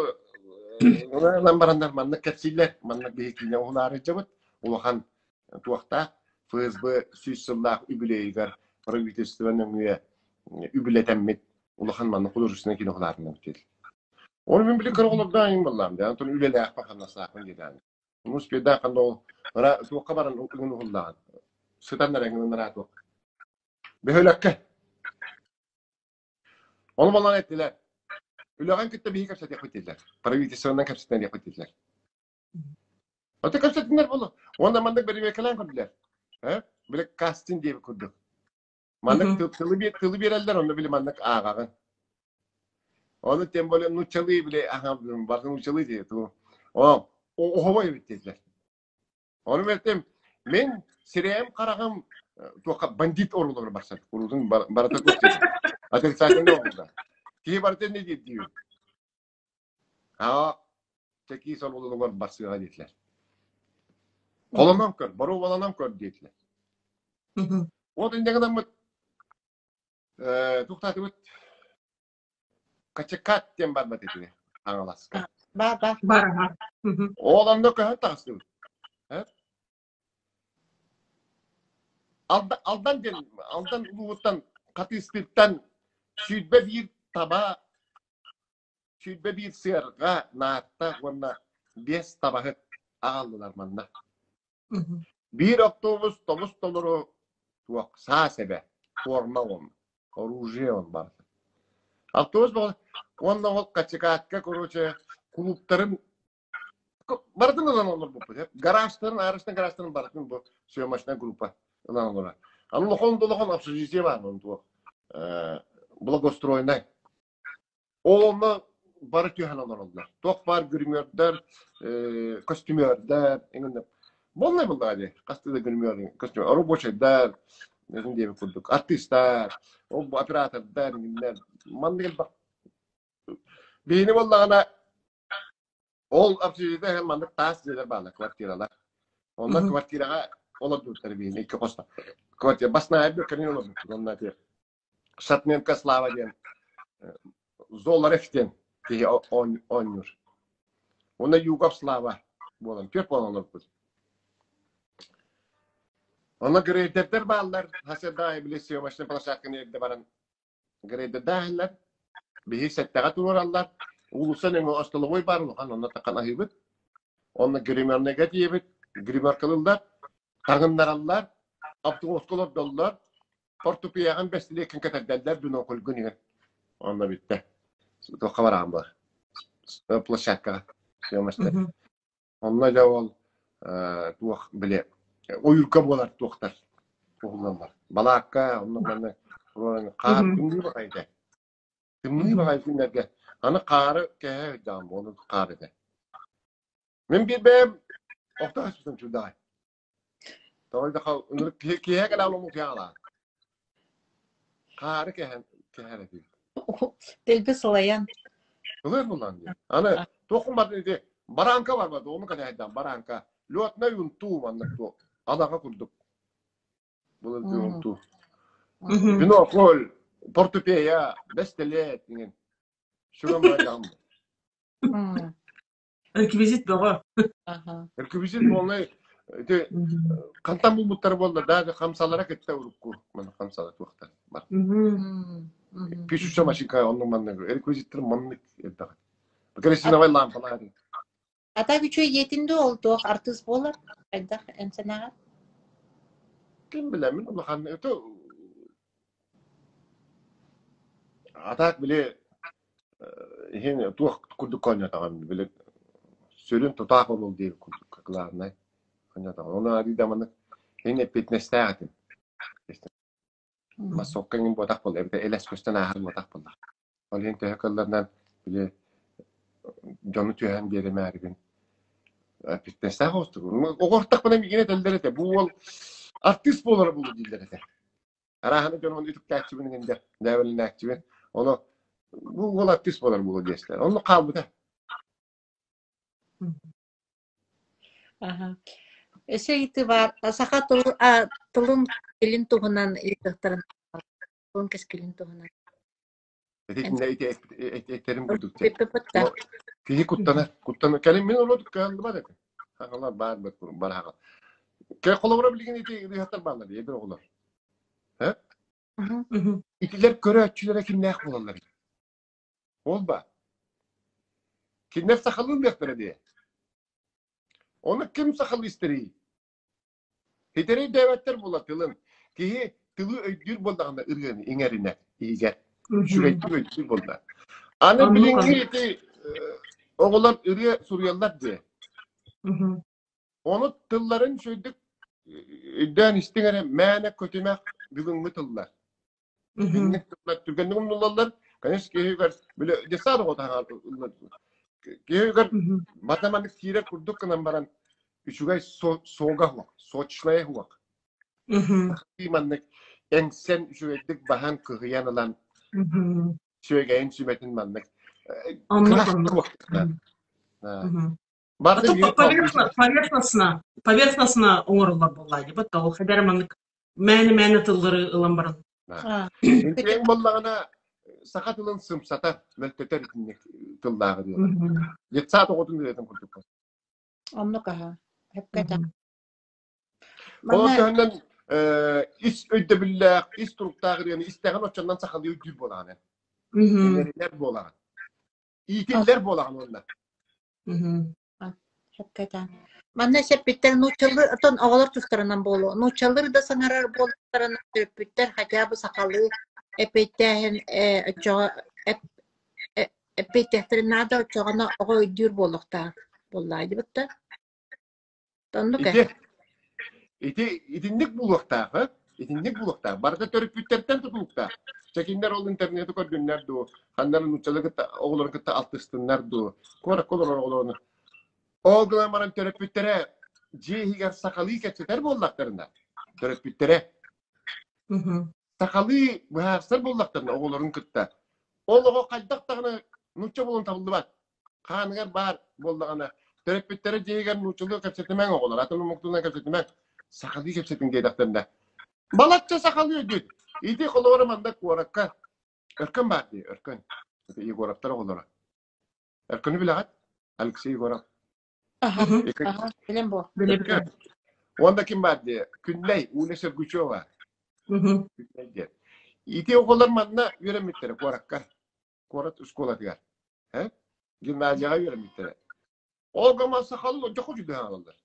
ылан бараннар маннык кэпсииллэр, маннык биһи киинэ уһулаары дьабыт улахан туохтаах ФСБ 100 сыллаах үбүлүөйүгэр правительство нөҥүө үбүлэтэммит улахан маннык художественнай кино уһулаатыннар диэтил. Оны мин били кыра олордоон буоллаам, да, онтон үлэлээхпин хамнастаахпын диэтээн. Успейдаах ханна ол туохха баран ыгын уһуллаҕын. Сытан эрэ ыҥырыннара туох. Бөһүөлэккэ. Ону балан эттилэр. Үлэҕин кытта биһи кэпсэтиэхпит дииллэр. Правительствонан кэпсэтиэхпит дииллэр. Аты кэпсэтиннэр буолуо. Уонна маннык бэрэбиэркэлээн көрдүлэр. Э? Били кастинг диэбит курдук. Маннык тылы, тылы биэрэллэр, онно били маннык ааҕаҕын. Ону тем более нууччалыы били аха барыта нууччалыы дии ту. О, оһобой эбит диэтилэр. Ону мэлтем мин сирэйим хараҕым туохха бандит оруулар барсан. Уруутун барыта туох диэтим. Отрицательный оҕолор. Киһи барыта не диир диибин. Аа, чэкии сололугар барсыаҕа диэтилэр. Холонон көр, боруобаланан көр диэтилэр. Вот инньэ гынаммыт туохтаатыбыт Качекат диэн барбат этилэр Хаҥаласка. Бар бар. Бар Ол онно көһөн таҕыстыбыт. Алдан диэн Алдан улууһуттан Хатыыстыыртан 21 таба 21 сыарҕа, наарта уонна биэс табаһыт аҕаллылар манна. Биир автобус тобус толору туох саа сэбэ, форма он, оружие он барыта. Автобус уонна ол Качекатка, короче, кулууптарын барытын ылан олорбуппут. Гаражтарын, арышtan гаражтарын барытын бу съемочная группа ылан олорор. Аны улахан улахан общежитие баар онон туох благоустроенай. Ол онно бары түһэн олороллор. Туох баар гримердэр, костюмердэр, именно Болнай буллаҕа дии. Хастыы да гример, костюм, рабочайдар, өзүм диэбит курдук, артыыстар, ол бу оператордар, иҥиннэр. Маннык элбэх. Биһини буоллаҕына ол общежитие иһин маннык таас дьиэлэр бааллар, квартиралар. Онно квартираҕа олордубуттар биһини икки хосто. Квартира баснайы кэлин олорбуппут. Онно Шатменко Слава диэн Золарев диэн киһи оонньуур. Уонна Югов Слава буолан, түөрт буолан олорбут. Онно грейдердэр бааллар. Хаседа били съемочный площадканы эрдэ баран грейдердээһиннэр. Биһи сэттэҕэ туруораллар. Уулусса нөҥүө остолобуой баар улахан, онно такан аһыыбыт. Онно гримерныйга тиийэбит, гримеркалыыллар, таҥыннараллар, автобуска олордоллор, Портупеяҕын бэстилиэккин кэтэрдэллэр бинокльгун иһэн. Онно бүттэ. Туохха бараан бар. Площадкаҕа. Съемочнай. Онно дьэ ол туох били ойуурга буолар туохтар уһуллаллар. Балаакка, онно манна хаар тымныы баҕайы этэ. Тымныы баҕайы күннэргэ аны хаары кэһэ сылдьаҕым, ону хаар этэ. Мин биир бэйэм охто хаспытым чудаҕай. Тоҕо да киһи кэлэн омук Хаары кэһэн кэһэр этим. Дэлби сылайан. Сылайар буллан дии. Аны туоххун бардын ити баранка барбат, ону кэтэһэрдэн баранка. Летнай унтуу маннык туох адаҕа курдук. Былыргы унтуу. Бинокль, портупея, бэстэлиэт иҥин. Сүгэн барайдаҕым. Реквизит бөҕө. Реквизит полный ити хантан булбуттара буолла даже хамсалара кытта урукку маны хамсала туохтар бар. Пишущая машинка оннук маннык реквизиттер маннык элбэх. Керосиновай лампалар. А так үчүгэй диэтин дуу ол туох артыыс буолар хайдах эн санааҕар? Ким билэмин улахан это А так били иһин туох курдук оонньоотоҕун били сүрүн тутаах оруол диир курдук главнай оонньоотоҕун. Ону арыый да маннык иһин эппиэтинэстээх этим. Массовка иҥин буотах буолла эбэтэр элэс көстөн ааһар буотах буолла. Ол иһин төһө кыалларынан били дьону түһэн биэримээрибин эппиэтинэстээх оҕустук. Оҕо ортахпына миигин этэллэр этэ бу уол артыыс буолара буолуо дииллэр этэ. Арааһаны дьон ону үтүктээччибин иҥин дэ, дээбэлэнээччибин. Ону бу уол артыыс буолар буолуо диэстэр. Оннук хаалбыта. Аха. Өссө ыйытыы баар. Саха тылын кэскилин туһунан ыйытыахтарын тылын кэскилин туһунан. Итиннэ ити этэрим курдук Киһи куттанар. Куттанар. Кэлин мин урут кыһаллыбат этим. Хаҥалар баар бар Кэ холобура билигин ити ырыаһыттар бааллар эдэр оҕолор. Э? Итилэр көрөөччүлэрэ кимнээх буолаллар? Ол ба. Кинилэр сахалыы ылыахтара дии. Ону ким сахалыы истэрий? Ситэри өйдөөбөттөр буолар тылын. Киһи тылы өйдүүр буоллаҕына ырыаны иҥэринэр иһигэр. Үчүгэйдик өйдүүр буолла. Аны билиҥҥи ити оҕолор ырыа суруйаллар дии. Ону тылларын үчүгэйдик өйдөөн истиҥ эрэ мээнэ көтүмэх бүгүҥҥү тыллар. Инник тыллар түргэнник умнуллаллар. Конечно, киһигэр били детсад оҕото киһигэр математик киирэр курдук гынан баран үчүгэй суога суох, сочная суох. Маннык эҥсэн үчүгэйдик баһан кыһыйан ылан сүөгэйин сүмэтин маннык Поверхностно, поверхностно оҥоруллар буоллаа дии, бу ол хадара маннык мээнэ-мээнэ тыллары ылан баран. Интиэҥ буоллаҕына саха тылын сымсатар, мөлтөтөр итинник тыллааҕы диэн. Детсад оҕотун үлэтин курдук. Оннук аһа. Сөпкө Ол төһөннөн ис өйдөбүллээх, ис туруктаах ырыаны истэҕин оччоннон сахалыы өйдүүр буолаҕын. Иҥэринэр буолаҕын. Иитиллэр буолаҕын уонна. Сөпкө этэн. Манна сэппиттэр нууччалыы оттон оҕолор тустарынан буолуо. Нууччалыы да саҥарар буоллахтарына төрөппүттэр хотя бы сахалыы эппиэттээһин оччоҕо эппиэттиэхтэрин наада оччоҕуна оҕо өйдүүр буолуохтаах буоллаа дибит да. Оннук Ити, ити итинник буолуохтаах, э? Итинник буолуохтаах. Барыта төрөппүттэртэн тутулуктаах. Чэкиннэр ол интернети көрдүннэр дуу, ханнары нууччалыы кытта оҕолорун кытта алтыстыннар дуу, куоракка олорор оҕолорун. Ол гынан баран төрөппүттэрэ дьиэ иһигэр сахалыы кэпсэтэр буоллахтарына, төрөппүттэрэ сахалыы быһаарсар буоллахтарына оҕолорун кытта, ол оҕо хайдах даҕаны нуучча буолан табыллыбат. Хааныгар баар буоллаҕына, төрөппүттэрэ дьиэгэр нууччалыы кэпсэтимэҥ оҕолор, атын омуктуунан кэпсэтимэҥ, сахалыы кэпсэтиҥ диэтэхтэринэ, балачча сахалыы өйдүүт. Ити холобура манна куоракка Өркөн баар дии, Өркөн. Это Егоровтар оҕолоро. Өркөнү билэҕит? Алексей Егоров. Билэн буо. Өркөн. Уонна ким баар дии? Күннэй, Уля Сергучева. Күннэй диэн. Ити оҕолор манна үөрэммиттэрэ куоракка. Куорат оскуолатыгар. Э? Гимназияҕа үөрэммиттэрэ. Ол гама сахалыы дьоху сүдээн аҕаллар.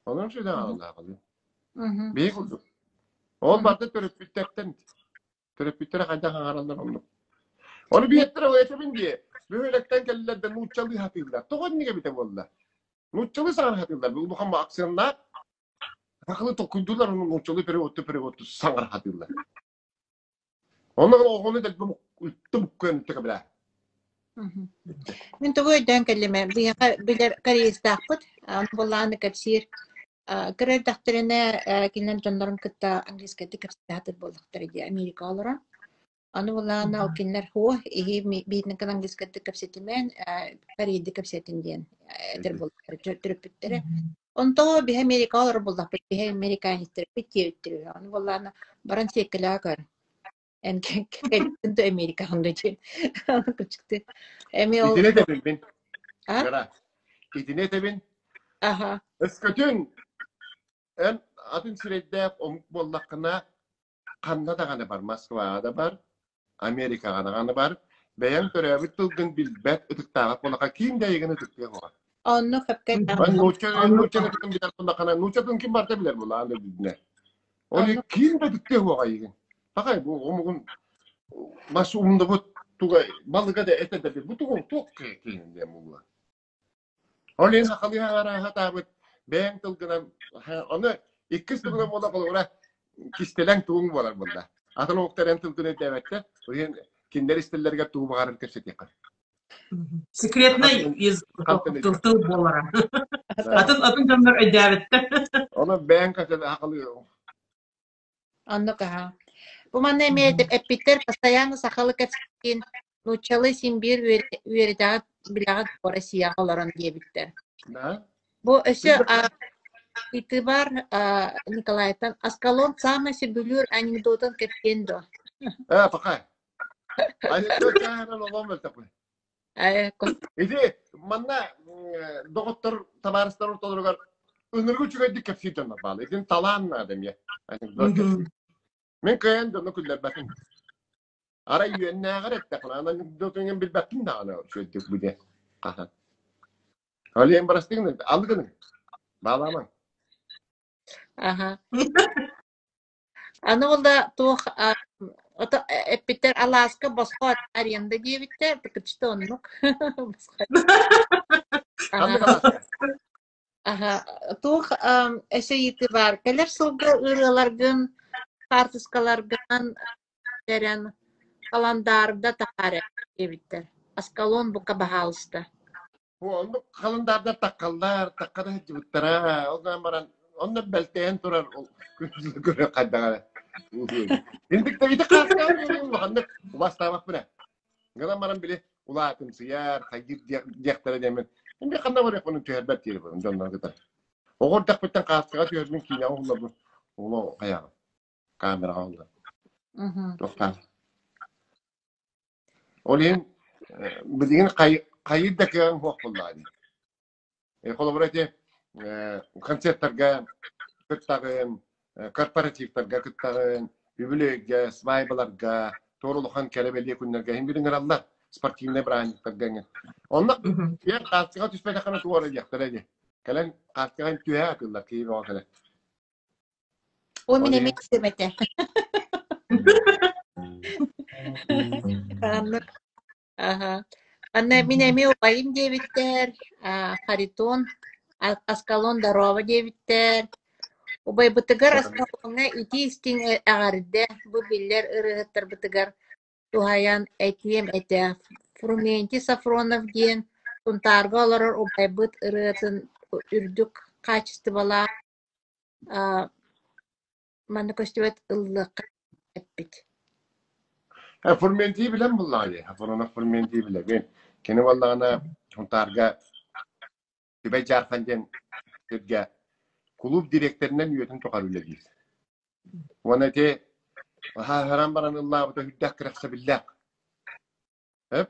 Онон сүдээн аҕаллар. Биһи курдук. Ол барда төрөппүттэртэн төрөппүттэрэ хайдах аҥараллар оннук. Ону биһиэттэрэ этэбин дии. Бөһүөлэктэн кэллилэр да нууччалыы сатыыллар. Тоҕо инник эбитэ буолла? Нууччалыы саҥара сатыыллар. Улахан акценнаах сахалыы толкуйдууллар, ону нууччалыы переводту переводту саҥара сатыыллар. Онно оҕону дэлби үттүм көмтө кэбилээ. Мин тугу өйдөөн кэллим ээ, биһиэхэ билэр кореецтаахпыт, аны буоллаҕына кэпсиир, кыра эрдэхтэринэ кинилэр дьоннорун кытта английскайдыы кэпсэтэ сатыыр буоллахтара дии, Америкаҕа олорон. Аны буоллаҕына ол кинилэр һуо, иһи биһиэхэ английскайдыы кэпсэтимэн, корейдыы кэпсэтин диэн этэр буоллахтара төрөппүттэрэ. Онто биһи Америкаҕа олорор буоллахпыт, биһи американецтарбыт диэбиттэр үһү. Ону буоллаҕына баран сиэккэлэҕэ көр. Эн кэлбитин да Америкаҕын да диэн. Кычыкты. Эмиэ ол Итини этэбин мин. А? Гара. Итини этэбин. Аха. Өскөтүн эн атын сирэйдээх омук буоллаххына Ханна даҕаны бар, Москваҕа да бар, Америкаҕа даҕаны бар, бэйэҥ төрөөбүт тылгын билбэт, ытыктаабат буоллахха, ким да эйигин ытыктыа суоҕа. Оннук сөпкө Эн нуучча нуучча тылын билэр буоллаххына, нуучча тылын ким барыта билэр буолла, аан дойдутунан. Ол Оннук. ким да ытыктыа суоҕа эйигин. Пахай, бу омугун мас умнубут туга балыга да этэ да бу тугун туох киһин диэн буолла. Ол иһин сахалыы аҥарааһа таабыт бэйэҥ тылгынан ону иккис тылынан буола холобура кистэлэҥ тугуҥ буолар буолла. Атын омуктар эн тылгын өйдөөбөттөр. Ол иһин кинилэр истэллэригэр тугу баҕарар кэпсэтиэххэ. Секретный из тыл тыл буолара. Атын атын дьоннор өйдөөбөттөр. Ону бэйэҥ сахалыы Оннук аһа. Бу манна эмиэ эппиттэр постоянно сахалыы кэпсэтиин нууччалыы син биир үөрэтэҕит билэҕит бу Россияҕа олорон диэбиттэр. Да. Бу өссө ыйытыы баар Николайтан Аскалон саамай сөбүлүүр анекдотун кэпсиэн дуо? Э, пока. Анекдот чааһынан олом мөлтөхпүн. Ити манна доҕоттор табаарыстар ортолоругар ыныргы үчүгэйдик кэпсиир дьоннор бааллар. Итин талаан наада эмиэ. Анекдот кэпсиир. Мин кыайан дьону күллэрбэтим. Арай үөннээҕэр эттэххинэ, анекдотуҥ билбэппин даҕаны үчүгэйдик бу диэн хаһан. Алиен барастыгын алыгын баалаамаҥ. Аха. Аны ол да туох ото эппиттэр алааска босхо аренда диэбиттэр, кычты оннук. Босхо. Ханнык Аха. алааска? Аха. Туох өссө ыйытыы баар. Кэлэр сылга ырыаларгын, хаартыскаларгын тэрэн халандаарда таһаар диэбиттэр. Аскалон бука баһаалыста. Бу оннук халандаардар таккаллар, такка да сылдьыбыттара. Ол гынан баран, онно бэлтэйэн турар ол көрө хайдах эрэ. Интик ити хаастаах улаханнык убастаабаппын ээ. Гынан баран били улаатымсыйар, хайдыыр диэхтэрэ диэммин. Мин ханна барыахпын түһэрбэт диэри барым дьоннор кытары. Оҕо эрдэхпиттэн хааскаҕа түһэрбин киинэҕэ уһулларбын. Уолу хайаҕын? Камераҕа уһуллар. Туохтаах. Ол иһин билигин хайыыр да кыаҕыҥ суох буоллаҕа дии. Холобура ити концертарга кыттаҕын, корпоративтарга кыттаҕын, үбүлүөйгэ, свадьбаларга, туора улахан кэрэ бэлиэ күннэргэ иһин били ыҥыраллар спортивнай бырааһынньыктарга эҥин. Онно киэр хаартыга түспэтэххинэ тугу эрэ диэхтэрэ дии. Кэлэн хаартыга түһэ атыыллар киһи бөҕө кэлэн. О, мин эмиэ истим этэ. Аннык. Аха. Анна мин эмиэ убайым диэбиттэр, Харитон, Аскалон здорово диэбиттэр. Убайбытыгар Аскалоҥҥа итии-истиҥ эҕэрдэ бу биллэр ырыаһыттарбытыгар туһайан этиэм этэ. Фрументий Сафронов диэн Сунтаарга олорор убайбыт ырыатын үрдүк хаачыстыбалаах Манна көстүбэт ыллыахха эппит. Фурментийи билэн буллаҕа дии. Фурунов Фурментийи билэбин. Кини буоллаҕына Сунтаарга Түбэй Дьаархан диэн сиргэ кулууп дириэктэринэн үйэтин тухары үлэлиир. Уонна ити хаһаран баран ыллаабыта үрдээх кэрэхсэбиллээх. Эп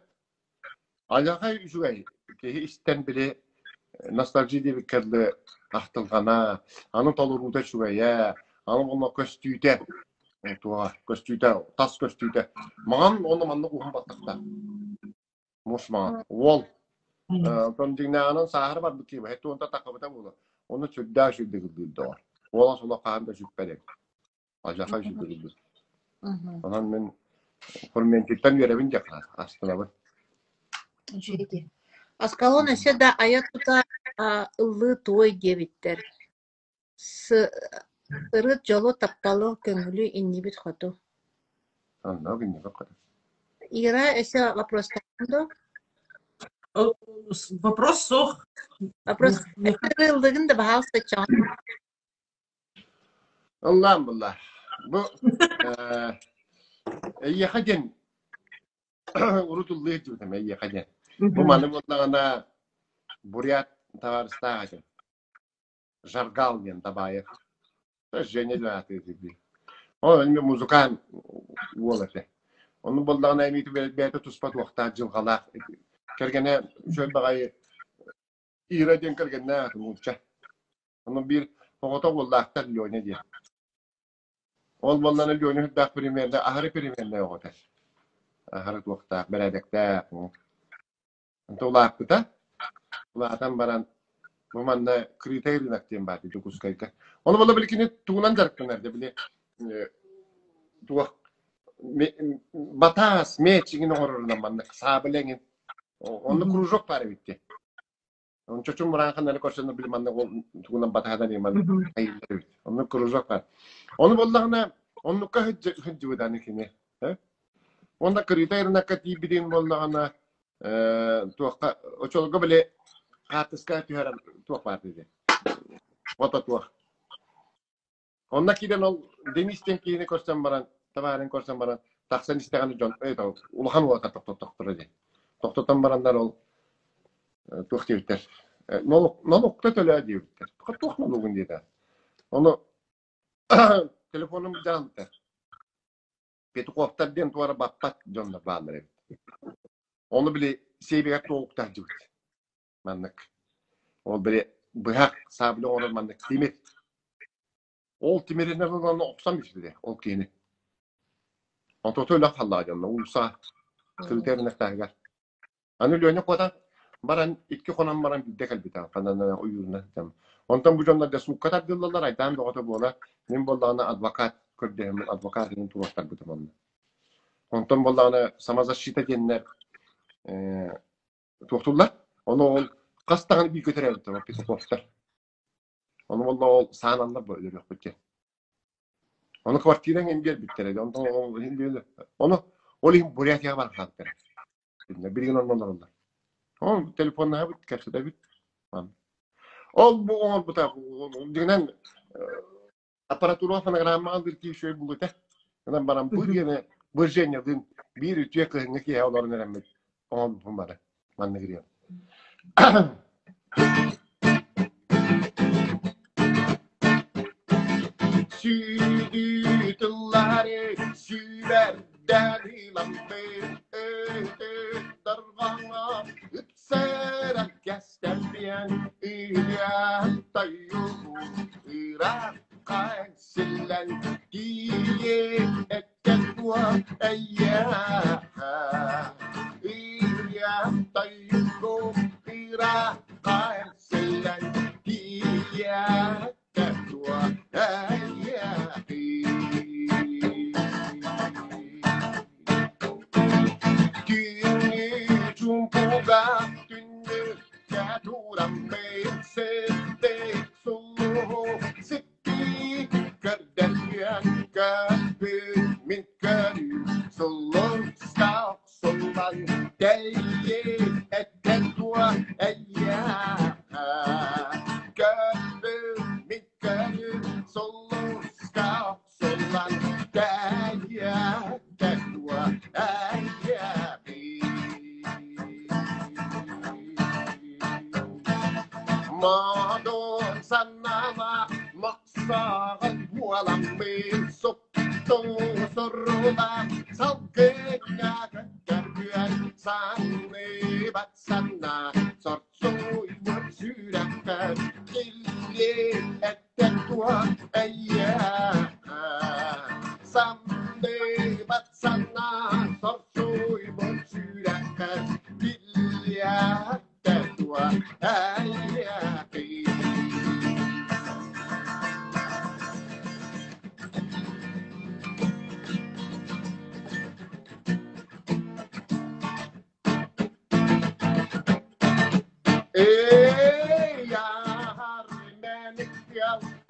Айаҕа үчүгэй, киһи истэн били ностальгия диэбиккэ дылы ахтылҕана, аны толоруута үчүгэйэ, аны уонна көстүүтэ туоҕа көстүүтэ, тас көстүүтэ. Маҥан уонна маннык уһун баттахтаах. Муус маҥан. Уол оттон дьиҥнээҕинэн сааһыра барбыт киһи бэһэт уонта таххыбыта буолуо. Ону сүрдээх үчүгэйдик ыллыыр доҕор. Уола соло хаһан да сүппэт эбит. Алдьархай үчүгэй Онон мин Фурментиттан үөрэбин диэххэ астынабын. Үчүгэй. Аскалон өссө да айа-тута ыллыы туой диэбиттэр. Сырыт дьолу, тапталы, көҥүлү иннибит хоту. Онно иннибит хоту. Ира, өссө вопростааххын дуо? Вопрос суох. Вопрос. Ыллыгын да баһаалыста чоҕон. Ыллаан булла. Бу эйиэхэ диэн урут ыллыы сылдьыбытым эйиэхэ диэн. Бу маны буоллаҕына бурят табаарыстаах этим. Жаргал диэн Табаев. Женя диэн аатыыр дии. Ол эмиэ музыкант уол этэ. Ону буоллаҕына эмиэ бэйэтэ туспа туохтаах дьылҕалаах. Кэргэнэ үчүгэй баҕайы Ира диэн кэргэннээх нуучча. Ону биир оҕото уоллаахтар Леня диэн. Ол буоллаҕына Леня үрдээх примерно аһары примернай оҕото. Аһары туохтаах, бэрээдэктээх. Онто улааппыта. Улаатан баран бу манна Крытай рынок диэн баар Дьокуускайга. Ону буолла били кини тугунан дьарыктанар да били туох батаас, меч иҥин оҥорорунан маннык саабыла эҥин. Онно кружок баар эбит дии. Чочум мураанханнары көрсөн били манна ол тугунан батаһадан иман айыллар эбит. Онно кружок бар. Ону буоллаҕына оннукка сылдьыбыт аны кини. Уонна кырыыта ырынакка тиийбитин буоллаҕына туохха очолго били хаартыска түһэрэн туох баар диye. Ото туох. Онно киирэн ол Денис диэн киһини көрсөн баран, табаарын көрсөн баран, тахсан истэҕинэ дьон улахан уолаттар тохтотохторо диэн. Тохтотон бараннар ол туох диэбиттэр нолук төлөө диэбиттэр. Туох нолугун диэтэ. Ону телефонум дьаалбыта. Петуховтар диэн туора баппат дьоннор бааллар эбит. Ону били сиэбигэр туоҕуктаах дьыбыт. Маннык. Ол били быһах саабыла оҥорор маннык тимир. Ол тимиринэн ылан охсон биэрдэ ол киһини. Онтото өлөх халлаа дьонно уулусса кырыта эринэхтээһигэр. Аны Леня куотан. Баран икки хонон баран биирдэ кэлбитэ ханан ойуурунан сылдьан. Онтон бу дьоннор да суукка тардыллаллар, айдаан бөҕөтө буола. Мин буоллаҕына адвокат көрдөһөммүн адвокат иһин туруортарбытым онно. Онтон буоллаҕына самозащита диэннэр э, туохтуллар. Ону ол хас даҕаны бииргэ төрөөбүттэр петуховтар. Ону буолла ол сааналлар бу өлөрүөхпүт диэн. Ону квартираҥ иһин биэрбиттэрэ. Онтон ол иһин биэрдэ. Ону ол иһин Бурятияҕа баран хаалбыттара. Билигин онно олороллор. Ол телефоннаһабыт, кэпсэтэбит. Ол бу оҥорбута дьиҥинэн аппаратура фонограммаҕа ылыр киһи үчүгэй буолуо этэ. Онон баран бу диэни бу Женялыын биир үтүө кыһыҥҥы киэһэ олорон эрэммит оҥорбуппун бары маннык ырыам. Сүүдүү тыллары сүүбэрдээн ыламмыт дарҕаҥа үксэрэ кэстэрбиэн ыырыан тойугун ыраахха силлэн тиийэ эттэн туо эйиэхэ ыырыан тойугун ыраахха силлэн тиийэ эттэн туо эйиэхэ Түүнү чуумпуга түннүккэ тураммын сырдык сулуһу ситтии көрдөрүөн көрбүт мин көрүү сулуска охсуллан тэйи эттэн туо эйиэхэ көрбүт мин көрүү сулуска охсуллан тэйи эттэн туо эйиэхэ Модун санаалаах мохсоҕол буоламмын суптуҥ сурула салгыҥҥа көттөргүөн санныбат санаа сорсуйбут сүрэхпэр киллиэ эттэн туо эйиэхэ самныбат санаа сорсуйбут сүрэхпэр киллиэ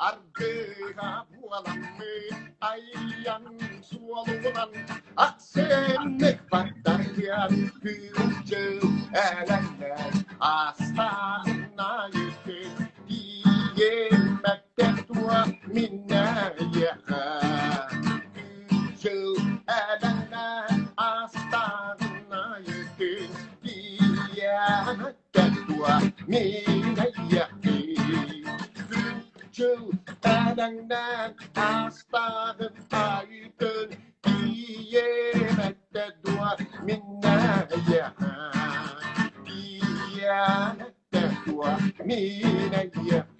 Аргыга буоламмыт айан суолунан Ахсыннык баттарыан күн-дьыл элэҥнээн астаахына үтүн тиийиммэттэн туа миннэйиэхэ. Күн-дьыл элэҥнээн астаахына үтүн тиийиммэттэн туа миннэйиэхэ. Күн-дьыл элэҥнээн астааҕын айытын Тиийиэмэттэ дуо миннэйиэхэ, тиийиэмэттэ дуо минэйиэхпин.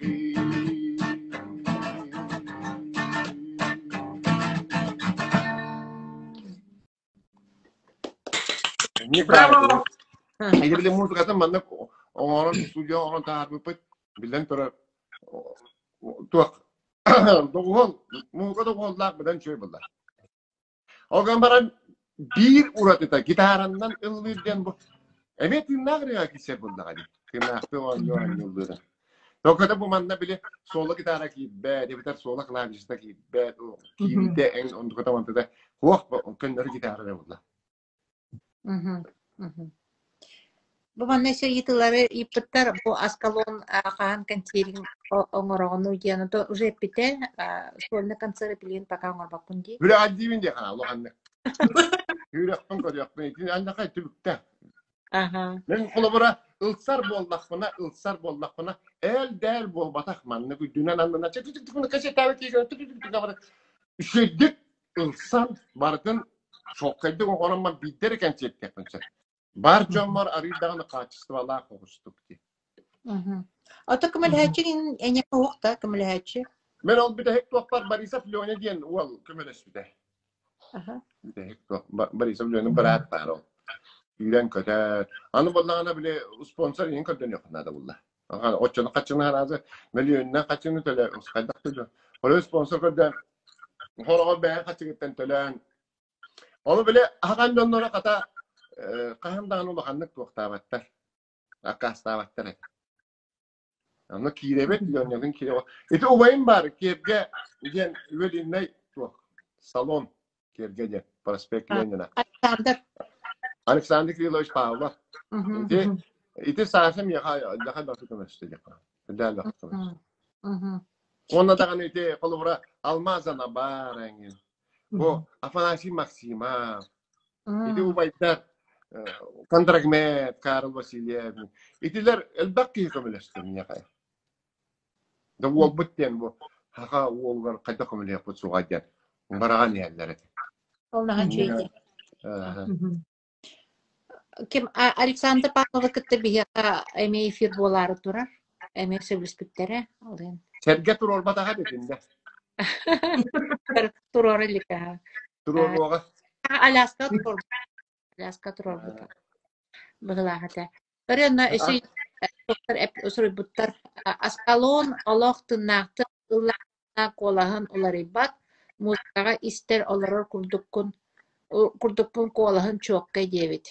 Браво! Эйе били музыкатын маннык оҥорон студия оҥорон таһаарбыппыт биллэн турар туох доҕуһуол музыка доҕуһуоллаах быдан үчүгэй буолла. Ол гынан баран биир уратыта гитараннан ыллыыр диэн бу эмиэ тыыннаах ырыаҕа киирсэр буоллаҕа дии. Тыыннаахтыы оонньуу оонньуу ыллыыра. Тоҕо бу манна били соло гитара киирбэт, эбэтэр соло клавишта киирбэт, киирбитэ эн онтуката онтута хуох көннөрү гитара эрэ буолла. Мгм, мгм. Бу манна өссө ыйытыылары ыйыппыттар. Бу Аскалон хаһан кэнсиэрин оҥороҕунуй диэн то уже эппитэ. Сольный концерт билигин пока оҥорбоккун дии. Үрэҕэлдиибин диэ ханаал улаханнык. Үрэхпин көрүөхпүн итини аннакай түбүктээх. Аха. Мин холобура ылсар буоллахпына, ылсар буоллахпына, ээл-дээл буолбатах маннык үрдүнэн аннынан үчүгэйдик ылсан барытын шоккайдык оҥороммор биирдэ эрэ кэнсиэртиэхпин сөп. Бар дьоммор арыый даҕаны хаачыстыбалаах оҕустук дии. Ото көмөлөһөөччү эйиэхэ уох да көмөлөһөөччү? Мен ол бүтэһик туохпар Борисов Леня диэн уол көмөлөспүтэ. Бүтэһик туох Борисов Леня быраат баар ол. Сүүрэн-көтөн. Аны буоллаҕына били спонсор иһин көрдөнүөххэ наада буолла. Оччону хаччыны хараазы мөлүйүөнүнэн хаччыны төлө хайдах төлө. Холобур спонсор көрдөөн хороҕор бэйэҥ хаччыгыттан төлөөн. Ону били аһаҕан дьонноро хата хаһан даҕаны улаханнык туохтаабаттар, аккаастаабаттар этэ. Аны киирэбит, Ленялыын киирэбит. Ити убайым баар, Киэргэ диэн ювелирнай туох, салон Киэргэ диэн, проспект Ленина. Александр. Александр Кириллович Павлов. Ити, ити Саша миэхэ дьаха бахы көмөстө диэххэ. Дээл бахы көмөстө. Уонна даҕаны ити холобура Алмазана баар эҥин. Бу Афанасий Максимов, Ити убайдар Кондрагмет, Карл Васильев итилэр элбэх киһи көмөлөстө миэхэ. Да уолбут диэн бу хаха уолугар хайдах көмөлөһүөхпүт суоҕа диэн бараҕан иһэллэр этэ. Ол наһаа үчүгэй. Ким Александр Павловы кытта биһиэхэ эмиэ эфир буолаары турар. Эмиэ сөбүлэспиттэрэ. Ол иһин. Сэргэ туруорбатаҕа дэтиннэ. Туруора илик аһа. Туруоруоҕа. Аляска туруорбут. Аляска туруорбута. Быһылаах этэ. Ырыана өссө суруйбуттар Аскалон олох тыннаахтык ыллаахтына куолаһын уларыйбат, музыкаҕа истэр олорор курдуккун курдукпун куолаһын чуоккай диэбит.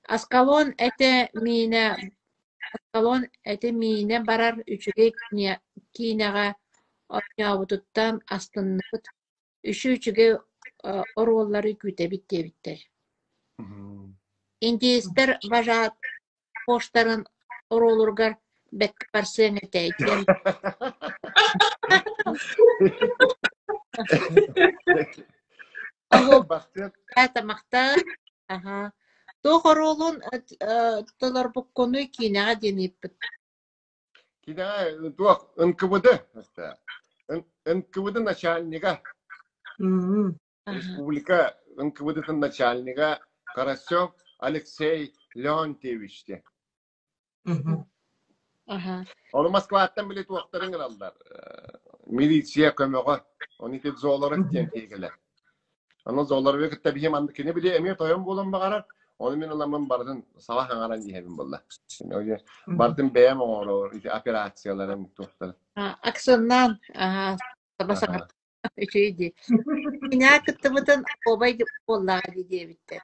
Аскалон этэ миинэ Аскалон этэ миинэ барар үчүгэй киинэҕэ оонньообутуттан астынныбыт, үчү-үчүгэй оруоллары күүтэбит диэбиттэр. Индеецтэр вожат поштарын оруолугар бэккэ барсыаҥ этэ диэн Тамахтар аха туох оруолун толорбуккунуй киинэҕэ диэн ыйыппыт Киинэҕэ туох НКВД НКВД начальнига Республика НКВД-тын начальнига Карасев Алексей Леонтьевич диэн. Ону Москваттан били туохтарын ылаллар. Милиция көмөҕө. Оны ити зоолоров диэн киһи кэлэр. Аны зоолоровы кытта биһи манна кини били эмиэ тойон буолан баҕарар. Ону мин ыламмын барытын саба хаҥаран иһэбин буолла. Барытын бэйэм оҥорор ити операцияларын туохтарын. Аксыннаан саба саҥар үчүгэй дии. Кинээ кыттыбытын оһуобай буоллаҕа дии диэбиттэр.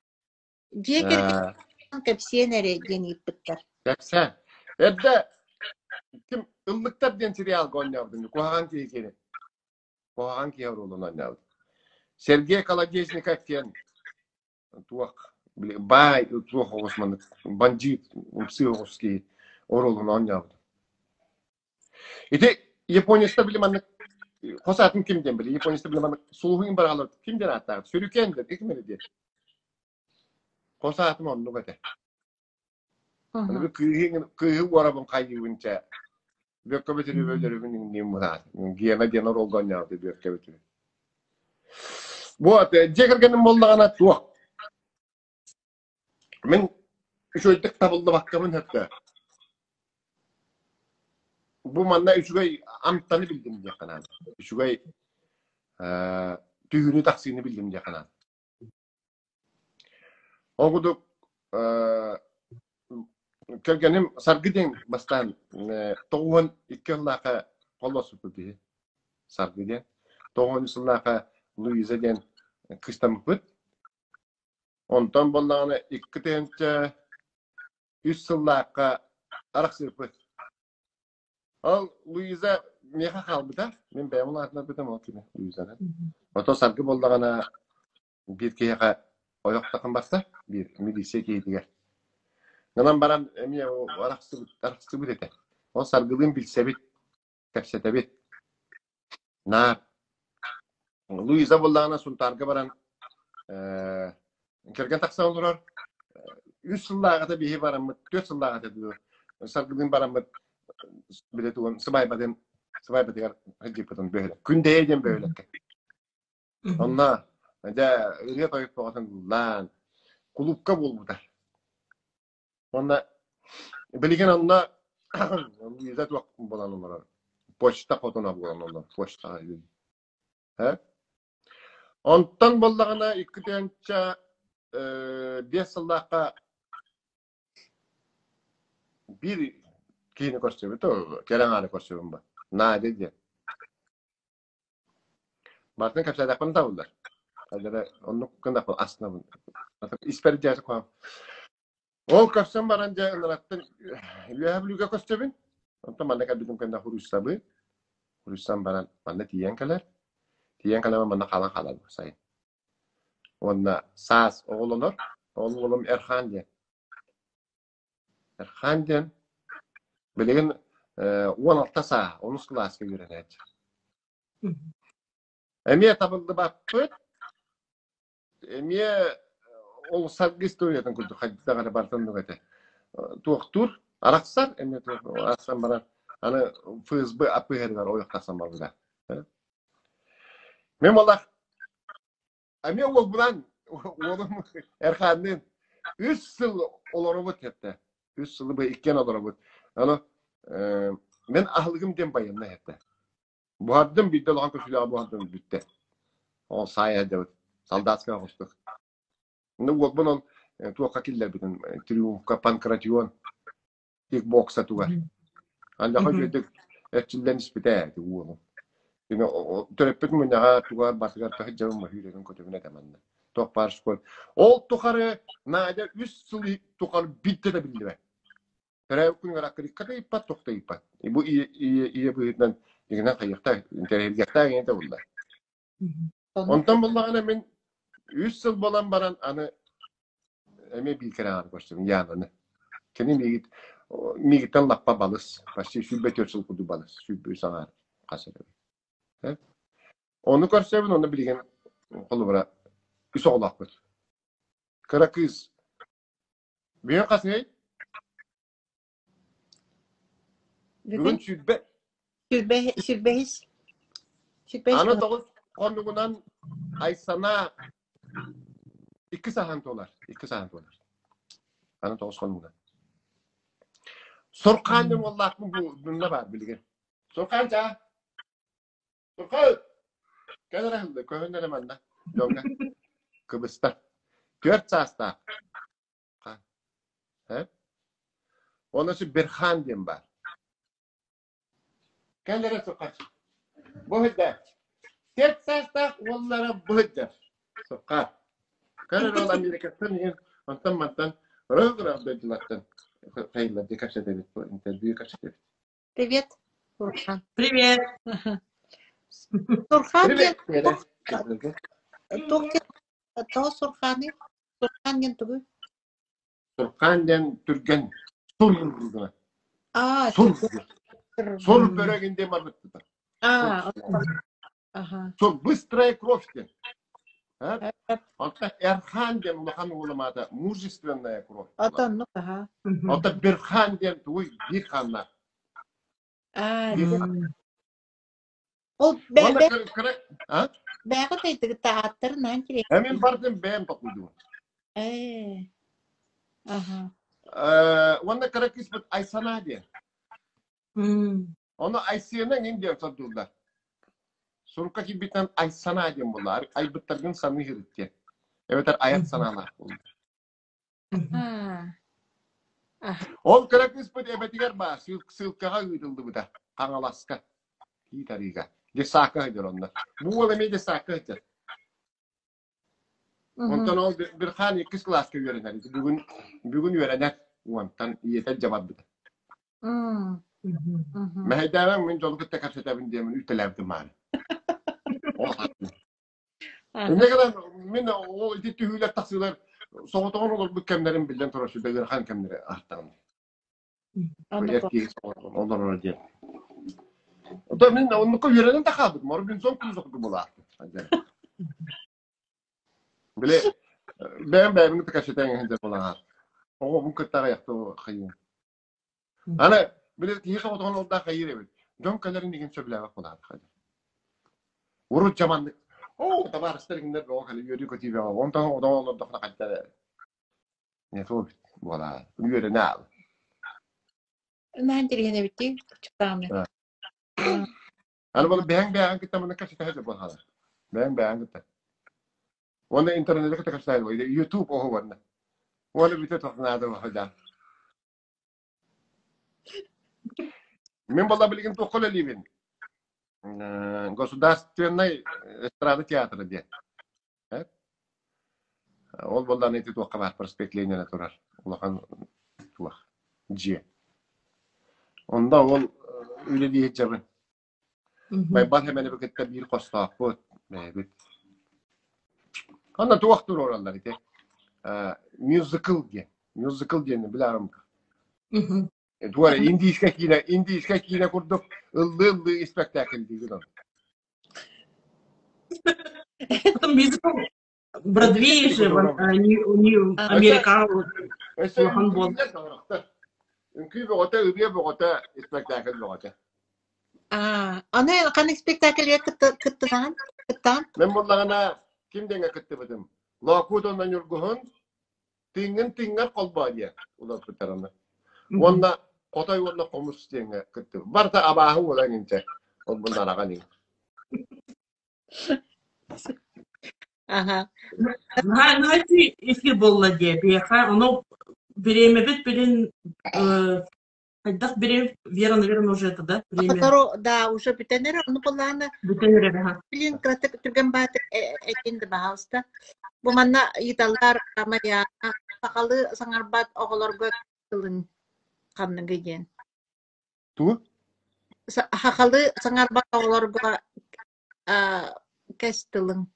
Дьиэ кэргэн кэпсиэн эрэ диэн ыйыппыттар. Кэпсээн. Эрдэ ким Ыллыктар диэн сериалга оонньообутун куһаҕан киһи киирэн. Куһаҕан киһи оруолун оонньообут. Сергей Колодезников диэн туох баай туох оҕус маннык бандьыыт ымсыы оҕус киһи оруолун оонньообут. Ити японецта били маннык хос аатын ким диэн били японецта били маннык сулуһун бараҕалар ким диэн ааттаах сүрүкэн диэн ким эрэ диэн хос аатым оннук этэ. Аны кыыһы кыыһы уорабын хайыыбын чэ Бүөккэ Бөтүрүөбү өлөрөбүн иҥниим быһаат. Гена диэн оруолга оонньообут Бүөккэ Бөтүрүөп. Вот, дьиэ кэргэним буоллаҕына туох? Мин үчүгэйдик табыллыбаккабын сөптөөх. Бу манна үчүгэй амтаны биллим диэххэ наада. Үчүгэй түһүүнү тахсыыны биллим диэххэ наада. Ол курдук кэргэним Саргы диэн бастаан 92 сыллаахха холлоспут киһи. Саргы диэн. 93 сыллаахха Луиза диэн кыыстаммыппыт. Онтон буоллаҕына 2003 сыллаахха арахсыыппыт. Ол Луиза миэхэ хаалбыта. Мин бэйэм улаатынарбытым ол кини Луизаны. Ото Саргы буоллаҕына биир киһиэхэ ойох тахын барса, биир милиция киһитигэр. Гынан баран эмиэ арахсыбыт, арахсыбыт этэ. Ол Саргылыын билсэбит, кэпсэтэбит. Наар Луиза буоллаҕына Сунтаарга баран кэргэн тахсан олорор. Үс сыллааҕыта биһи бараммыт, түөрт сыллааҕыта дуу, Саргылыын бараммыт бile тугун сыбайбатын сыбайбатыгар сылдьыппытын бөһүлэк. Күндэйэ диэн бөһүлэккэ. Онно дьэ ырыа тойук бөҕөтүн ыллаан кулуупка буолбута. Уонна билигин онно Луиза туох буолан олорор? Почта хотуна буолан олорор. Почтаҕа Онтон буоллаҕына 2000. 5 сыллаахха биир киһини көрсүбүт, кэрэ аҥаары көрсүбүм ба. Надя диэн. Барытын кэпсээтэхпинэ табыллар. Хайдара оннук гыннахпын астынабын. Испэр дьээсэ куһаҕан. Ол көрсөн баран дьэ ыныраттан Үөһээ Бүлүүгэ көстөбүн. Онтон манна кэлбитим кэннэ хуруйсабын. Хуруйсан баран манна тиийэн кэлэр. Тиийэн кэлэн манна хаалан хаалар сайын. Уонна саас оҕолонор. Ол уолум Эрхаан диэн. Эрхаан диэн билигин 16 саа, онус кылааска үөрэнээччи. Эмиэ табыллыбаппыт. Эмиэ ол саргы историятын курдук хайдах эрэ барытын оннук этэ. Туохтуур арахсар, эмиэ арахсан баран аны ФСБ АПХ-рыгар ойох тахсан барбыта. Мин буоллах эмиэ уолбунан уолум Эрхаанныын үс сыл олоробут этэ. Үс сылы бу иккиэн олоробут. Аны мин аһылыгым диэн байыаннай этэ. Буһардым биирдэ улахан көсүүлэҕэ буһардым бүттэ. Ол саайа сылдьабыт. Солдатскай оҕустук. Ну уолбун ол туохха киллэрбитин триумфка панкратион кикбокса тугар. Андаха үчүгэйдик эрчиллэн испитэ ээ уолум. Кини төрөппүт мунньаҕа тугар барытыгар таһырдьабын маһыырын көтөбүн этэ манна. Туох баар школ. Ол тухары Надя үс сыл тухары биирдэ да биллибэт. Төрөөбүт күнүгэр аккырыыкка да ыйыппат, туох да ыйыппат. Бу ийэ, ийэ, ийэ быһыытынан дьиҥинэн хайыахтаах, интэриэһиргиэхтээх ийэтэ булла. Онтон буллаҕына мин үс сыл буолан баран аны эмиэ биир кэрэҕэр көрсөбүн Янаны. Кини миигит миигиттэн лаппа балыс, почти 24 сыл курдук балыс, 23 аҥаар хас эрэ. Ону көрсөбүн, онно билигин холобура үс оҕолоохпут. Кыра кыыс Бүгүн хасыай? Бүгүн Бүгүн сүүрбэ. сүүрбэ сүүрбэһис сүүрбэһис Аны тоҕус хонугунан Айсана икки саһаан туолар. Икки саһаан туолар. Аны тоҕус хонугунан. Сурхаан диэн уоллаахпын бу мунна баар билигин. Сурхаан чаа. Сурхаан! Кэл эрэ көһөн эрэ манна. Дьоҥҥо. Кыбыстар. Түөрт саастаах. Онно Берхан диэн баар. Кэл эрэ Сухач. Бу сылдьар. Түөрт саастаах уоллара бу сылдьар. Сухха. Кэл эрэ ол Америкаттан иһин онтон мантан ыраах-ыраах дойдулартан хайыллар дии кэпсэтэбит бу интервью кэпсэтэбит. Привет, Турхан. Привет. Турхан диэн Привет. туох диэн тоҕо Сурханый? Сурхан диэн тугуй? Сурхан диэн түргэн сур гына. Аа, Сур. түргэн. Сур бөрөгүн диэн барбыттар. Аа, аха. Сур быстрая кровь диэн. Онто Эрхан диэн улахан уолум аата мужественная кровь. Отоннук, аха. Онто Бирхан диэн тугуй биир хааннаах. Аа, Биир хаан. Ол Уонна кыра а? бээҕи тайдыгыта ааттарын аан кириэк. Эмин бардым бэйэм токуйдум. Ээ. Аха. Уонна кыра кыыспыт Айсана диэн. Ону Айсена эҥин диэн сордууллар. Сурукка киирбитинэн Айсана диэн буолла. Айбыттаргын саныы сырыт диэн. Эбэтэр айар санаалаах буолла. Ол кыра кыыспыт эбэтигэр баар ссылкаҕа ыытыллыбыта Хаҥаласка Тиит Арыыга детсадка сылдьар онно. Бу уол эмиэ детсадка сылдьар. Онтон ол Бирхан иккис кылааска үөрэнэр. Бүгүн бүгүн үөрэнэр уонтан ийэтэ илдьэ барбыта. Мэһэйдээбэҥ мин дьону кытта кэпсэтэбин диэмин үтэлээбитим мааны. Инньэ гынан мин ол ити түһүүлэр тахсыылар соҕотоҕун олорбут кэмнэрим биллэн турар сүрдэ ыарахан кэмнэри ааттаҕым. Эр киһи соҕотоҕун олорор диэн. Оттон мин оннукка үөрэнэн да хаалбытым. Робинзон Крузо курдук буолаахпын. Били бэйэм бэйэбин кытта кэпсэтэн иһэн буолан Оҕобун кытта аҕыйахта хайыым. Аны били киһи соҕотоҕун олдаах хайыыр эбит. Дьон кэлэрин игин сөбүлээбэт буолаат. Урут дьаманнык оо табаарыстар игиннэр бөҕө кэлэ үөрүү-көтүү бөҕө. Онтон оҕотоҕун олордоххуна хайда эрэ не то эбит буолаа. Үөрэнэ аал. Наан тиргэн эбиттии чутааны. Аны буолу бэйэҥ бэйэҕин кытта манна кэпсэтэ сылдьар буолаалар. Бэйэҥ бэйэҕин кытта. Уонна интернетэ кытта кэпсээн YouTube оһо уонна. Уонна бүтэ тохнаада да. Мин буолла билигин туохха үлэлиибин? Государственнай эстрада театра диэн. Ол буоллаҕына ити туохха баар проспект Ленина турар улахан туох дьиэ. Онно ол үлэлии сылдьабын. Байбал Хэмэнэби кытта биир хостоохпут бэйэбит. Онно туох туруораллар ити? Мюзикл диэн. Мюзикл диэни билэҕим. Туора индийскэй киинэ, индийскэй киинэ курдук ыллыы-ыллыы испэктээкил диигин ол. Потом мюзикл Бродвей же Америка улахан буол. Үҥкүү бөҕөтө, ырыа бөҕөтө, испэктээкил бөҕөтө. Аа, аны ханнык спектакльга кыттынаҕын? Кыттаҕын? Мен буоллаҕына ким дэҥҥэ кыттыбытым? Лоокуут уонна Ньургуһун тыыҥҥын тыыҥҥар холбоо диэн уларпыттарына. Уонна хотой уонна хомус диэҥҥэ кыттыбыт. Барыта абааһы уола эҥинчэ. Ол буннараҕан иҥ. Аха. Наһаа наһаа эфир буолла диэ биһиэхэ. Ону бириэмэбит билин хайдах бириэм Вера, наверное, уже это, да, время? Сотору, да, уже бүтэн эрэр. Ону былаана Бүтэн эрэр, аха. Блин, кыратык түргэн баатыр этин да баһаалыста. Бу манна ыйыталлар Марьяна сахалыы саҥарбат оҕолорго тылын ханныгый диэн. Тугу? Сахалыы саҥарбат оҕолорго кэс тылыҥ.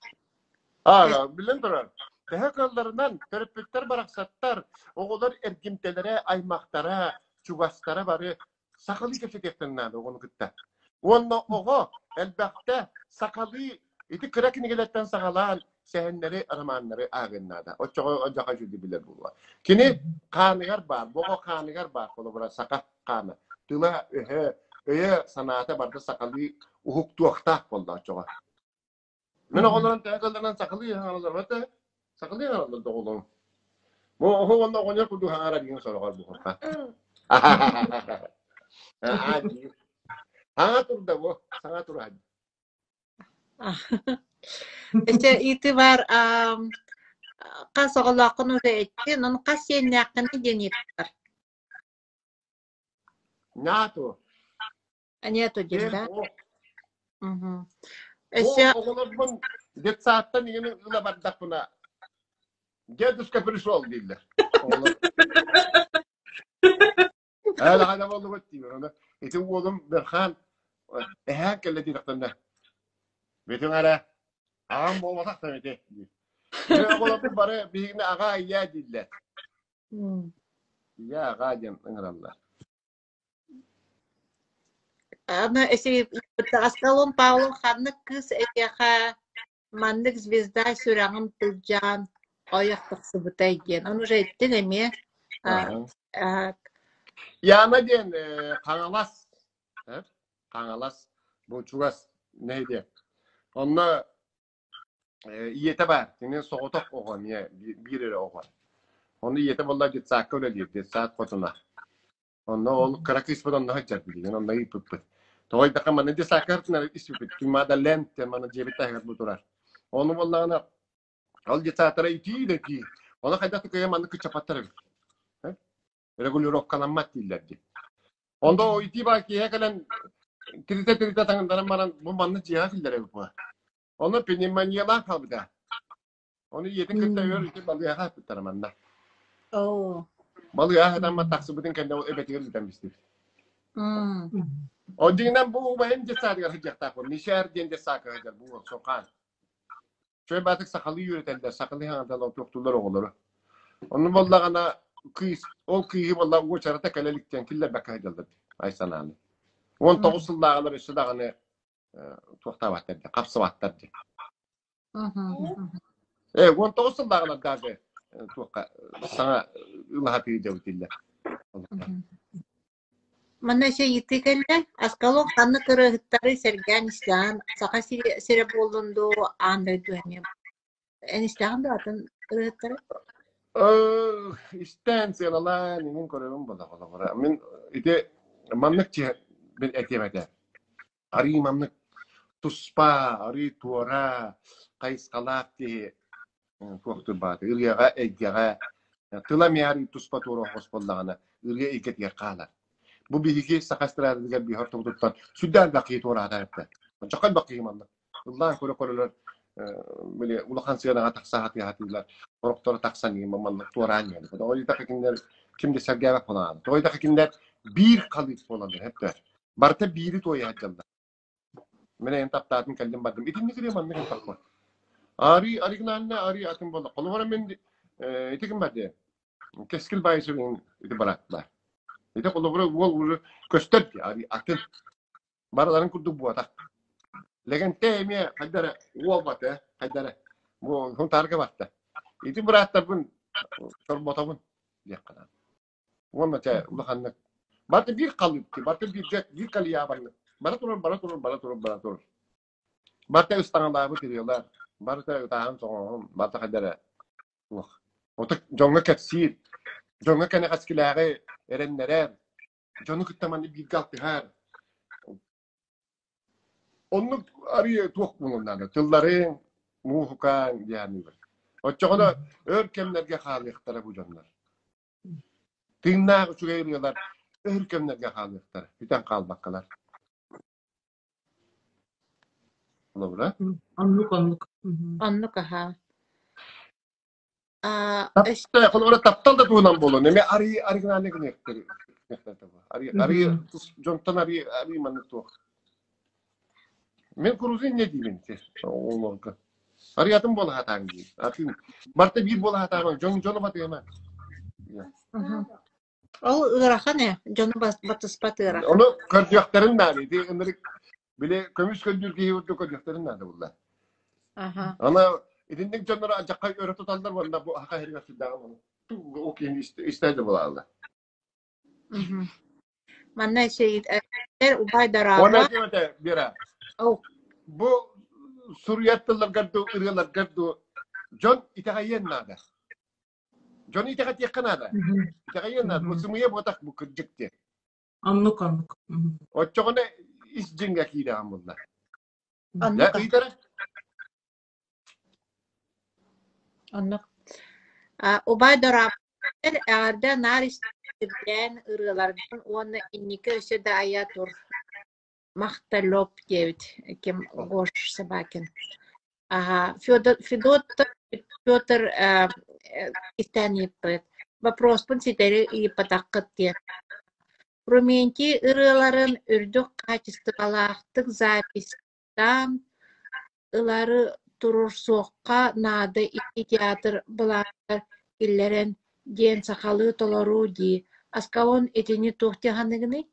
Аа, билэн турар. Төһө кыалларынан төрөппүттэр барахсаттар, оҕолор эргимтэлэрэ, аймахтара, чугастара бары сахалыы кэпсэтиэхтэрин наада оҕону кытта. Уонна оҕо элбэхтэ сахалыы ити кыра кинигэлэртэн саҕалаан сэһэннэри, романнары ааҕыан наада. Оччоҕо одьаха үчүгэй билэр буолуо. Кини хааныгар баар, бу оҕо хааныгар баар, холобура, саха хаана. Тыла, өһө, өйө, санаата барыта сахалыы уһуктуохтаах буолла оччоҕо. Мин оҕолорум төһө кылларынан сахалыы хаҥараллар бата сахалыы хаҥараллар да оҕолорум. Бу оһо уонна оҕонньор курдук хаҥара диэн сороҕор буһурха. Саҥа турда бу, саҥа турар. Эчэ ити бар хас оҕолооххун уже эттин, ону хас сиэннээххиний диэн ыйыттар. Нету. Нету диэн да? Мгм. Бу Өссө оҕолорбун детсадтан иҥин ыла бардахпына дедушка пришел дииллэр. Оҕолор. Ээлэҕэ буоллугут диибин. Ону ити уолум Берхан эһээн кэллэ диэтэхтэринэ бүтүҥ эрэ аҕам буолбатах да ити диир. Оҕолорбут бары биһигини аҕаа ийээ дииллэр. Ийээ аҕаа диэн ыҥыраллар. Аны Аскалон Павлов ханнык кыыс эйиэхэ маннык звезда сүрэҕин тылдьаан ойох тахсыбытай диэн. Ону уже эттин эмиэ. Яна диэн Хаҥалас Хаҥалас бу чугас нэһилиэк. Онно ийэтэ баар, кини соҕотох оҕо эмиэ биир эрэ оҕо. Ону ийэтэ буолла детсадка үлэлиир, детсад хотуна. Онно ол кыра кыыспыт онно сылдьар билигин, онно ыыппыппыт. Тоҕо ыйдахха манна детсадка испиппит, Тумада Ленд диэн манна дьиэбит таһыгар бу турар. Ону буоллаҕына ол детсадтара итии да итии. Ону хайдах да кыайан маннык кыччаппаттар эбит. Регулировкаламмат дииллэр дии. Онно итии баар киэһэ кэлэн тиритэ-тиритэ таҥыннаран баран бу манна дьиэҕэ киллэрэ эбит буо. Ону пневмониялаах хаалбыта. Ону ийэтин кытта өр ити балыыһаҕа ыппыттара манна. Оо. Балыыһа сытан тахсыбытын кэннэ ол эбэтигэр ыытан бистибит. Ол дьиҥинэн бу убайым детсадыгар сылдьыахтаахпын. Мишер диэн детсадка сылдьар бу уол Сокаан. Чой баатык сахалыы үөрэтэллэр, сахалыы хаҥаталар туохтууллар оҕолору. Онну буоллаҕына кыыс, ол кыыһы буолла уочарата кэлэ илик диэн киллэрбэккэ сылдьаллар ай санааны. 19 сыллааҕылар өссө даҕаны туохтаабаттар диэн, хапсыбаттар диэн. 19 сыллааҕылар даже туохха саҥа ылаһатыы дьабыт иллэр. Манна өссө ыйытыы кэллэ. Аскалон ханнык ырыаһыттары сэргээн истэҕин, Саха сирэ буоллун дуу, аан дойду эмиэ. Эн истэҕин да атын ырыаһыттары? Истээн, сыаналаан, иҥин көрөбүн буолла холобура. Мин ити маннык мин этиэм этэ. Арыы маннык туспа, арыы туора хайысхалаах киһи. Туохтур баата ырыаҕа, эйгэҕэ тыла эмиэ туспа туора оһоҕос буоллаҕына, ырыа эйгэтигэр хаалар. Бу биһиги саха эстрадатыгар биһи ортобутуттан сүрдээх элбэх киһи туораата эттэ. Оччоххо элбэх киһи манна. Ыллаан көрө-көрөлөр били улахан сыанаҕа тахса сатыы-сатыылар, сорохторо тахсан иһин манна туораан иһэн. Тоҕо диэтэххэ кинилэр ким да сэргээбэт буолан. Тоҕо диэтэххэ кинилэр биир халыып буолаллар эптэ. Барыта биири туойа сылдьаллар. Мин эйэн таптаатым кэллим бардым. Итинник ырыа маннык элбэх Арыы оригинальный арыы атын буолла. Холобура мин ити ким бар дии? Кэскил Баайсыбын ити бараат баар. Ити холобура уол уже көстөр дии арыы атын. Барыларын курдук буотах. Лэгэнтэй эмиэ хайда эрэ уол бата хайда эрэ бу Сунтаарга барта. Ити бырааттарбын чорботобун диэххэ наада. Уонна чэ улаханнык барыта биир халыып дии, барыта бииргэ биир калия барыта бара турар, бара турар, бара турар, бара турар. Барыта ыстаҥалаабыт ырыалар, барыта ытааһын-соҥооһун, барыта хайда эрэ туох. Ото дьоҥҥо кэпсиир, дьоҥҥо кэнэҕэскилээҕи эрэннэрэр, дьону кытта маннык бииргэ алтыһар. Оннук арыйа туох буолуон наада, тылларыҥ, муусукаҥ диэн Оччоҕуна өр кэмнэргэ хаалыахтара бу дьоннор. Тыыннаах үчүгэй ырыалар өр кэмнэргэ хаалыахтара, бүтэн хаалбаккалар. Холобура? Оннук, оннук. Оннук аһаа. Холобура, таптал да туһунан буолуон, эмиэ арыы оригинальный гыныахтар. Арыы, арыы дьонтон арыы, арыы маннык туох. Мин куруутун инньэ диибин оҕолорго. Арыйатын буола сатааҥ диир. Атын барыта биир буола сатаамаҥ, дьон дьону батыама. Ол ыарахан ээ, дьону батыспат ыарахан. Ону көрдүөхтэрин наада. Ити ынырык били көмүс көрдүүр киһи курдук көрдүөхтэрин наада булла. Аха. Ана итинник дьоннору алдьархай өрө туталлар уонна бу аха иһигэр сүрдээҕин ону ол киһини истэ да булааллар. Манна эр убай Уонна дорооба этиэм этэ, Вера, Ол бу суруйар тылларгар дуу, ырыаларгар дуу дьон итэҕэйиэн наада. Дьону итэҕэтиэххэ наада. Итэҕэйиэн наада. Бу сымыйа буотах бу кырдьык диэн. Оннук, оннук. Оччоҕуна ис дьиҥҥэ киирэҕин булла. Оннук. Ыйтара Оннук. Убай дорообо эҕэрдэ наар истибээн ырыаларгын уонна инники өссө да айа тур Махталёп диэбит ким Гош Собакин. Аха Федор Федот Петр истээн ыйыппыт. Вопроспун ситэри ыйыппатаххыт диэн. Фрументий ырыаларын үрдүк хаачыстыбалаахтык записьтаан ылары туруорсуохха наада ити театр былааныгар киллэрэн диэн сахалыы толоруу дии, Аскалон итини туох дии саныыгыный?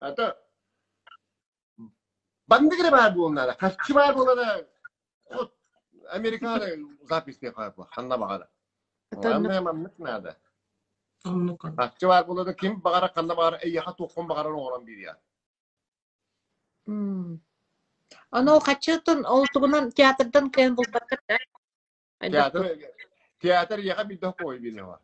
Ата Баннык эрэ баар буолан наада. Харчы баар буолана вот Америкаҕа запись ханна баҕара. Главное маннык наада. Оннук. Харчы баар буолана ким баҕара ханна баҕара эйиэхэ туоххун баҕарар оҥорон биэриэ. Ону ол хаччытын ол тугунан театрдан кыайан булбаттар да? Театр театр эйиэхэ биирдэ хой биэриэҕэ.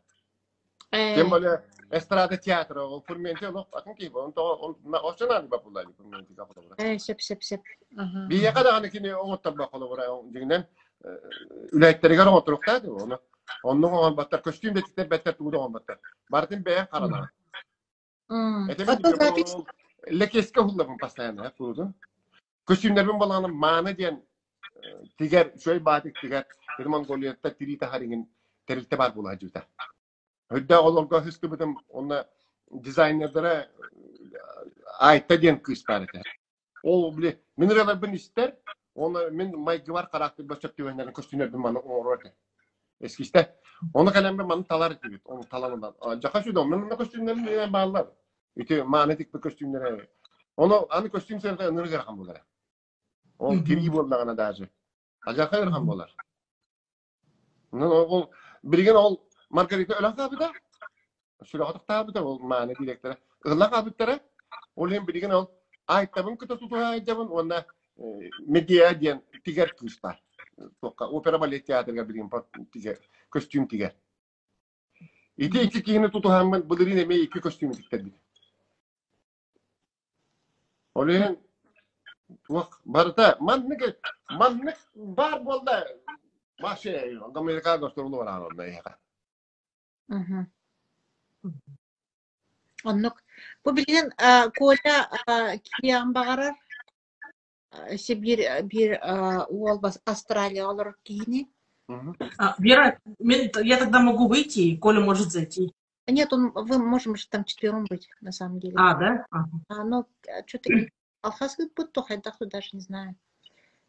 Тем более эстрада театра, ол Фурменти олох атын киһи он тоҕо оччонаан бапуллаani Фурменти холобура. Сөп сөп сөп. Биһиэхэ даҕаны кини оҥотторбо холобура дьиҥинэн үлэһиттэригэр оҥотторуохтаах дии ону. Оннук оҥорботтор, көстүүм да тиктэрбэттэр, тугу да оҥорботтор. Барытын бэйэҥ харанаҕын. Оттон запись Лэкиэскэ уһуллабын постоянно курутун. Көстүүмнэрбин балаҕаным мааны диэн тигэр, үчүгэй баатык тигэр, ити Монголияттан тирии таһар иҥин тэрилтэ баар буола сылдьыбыта. Өйдөөх олорго сыстыбытым, онно дизайнердара Айта диэн кыыс баар этэ. Ол били мин ырыаларбын истэр, уонна мин майгыбар хараактырбар сөп түбэһиннэрин көстүүнэрбин маны оҥорор этэ. Эскизтэ. Ону кэлэммин маны талар этибит. Ону талан ылан. Дьаха сүдэ, онно манна көстүүннэрим бааллар. Ити мааны тикпит көстүүмнэрэ. Ону аны көстүүм сыаната ынырык ыарахан буолара. Ол тирии буоллаҕына даже. Адьаха ыарахан буолар. Ол билигин ол Маргарита өлөн хаалбыта. Сүрэҕэ тохтообута ол мааны директора. Ылла хаалбыттара. Ол иһин билигин ол Айтабын кытта тутуһа сылдьабын уонна Медиа диэн тигэр кыыс баар. Туохха опера балет театрыгар билигин тигэр, көстүүм тигэр. Ити икки киһини тутуһаммын былырыын эмиэ икки көстүүмү тиктэрбитим. Ол иһин туох барыта маннык маннык баар буолла. Маша, Америка гастролу бараан онно эһиэхэ. Оннук. Бу билигин Коля кириэҕин баҕарар. Өссө биир биир уол Австралияҕа олорор киһини. Вера, я тогда могу выйти, и Коля может зайти. Нет, он, вы можем же там четвером быть, на самом деле. А, да? Ага. А, ну, что-то алхас ыыппыт, то хайдах даже не знаю.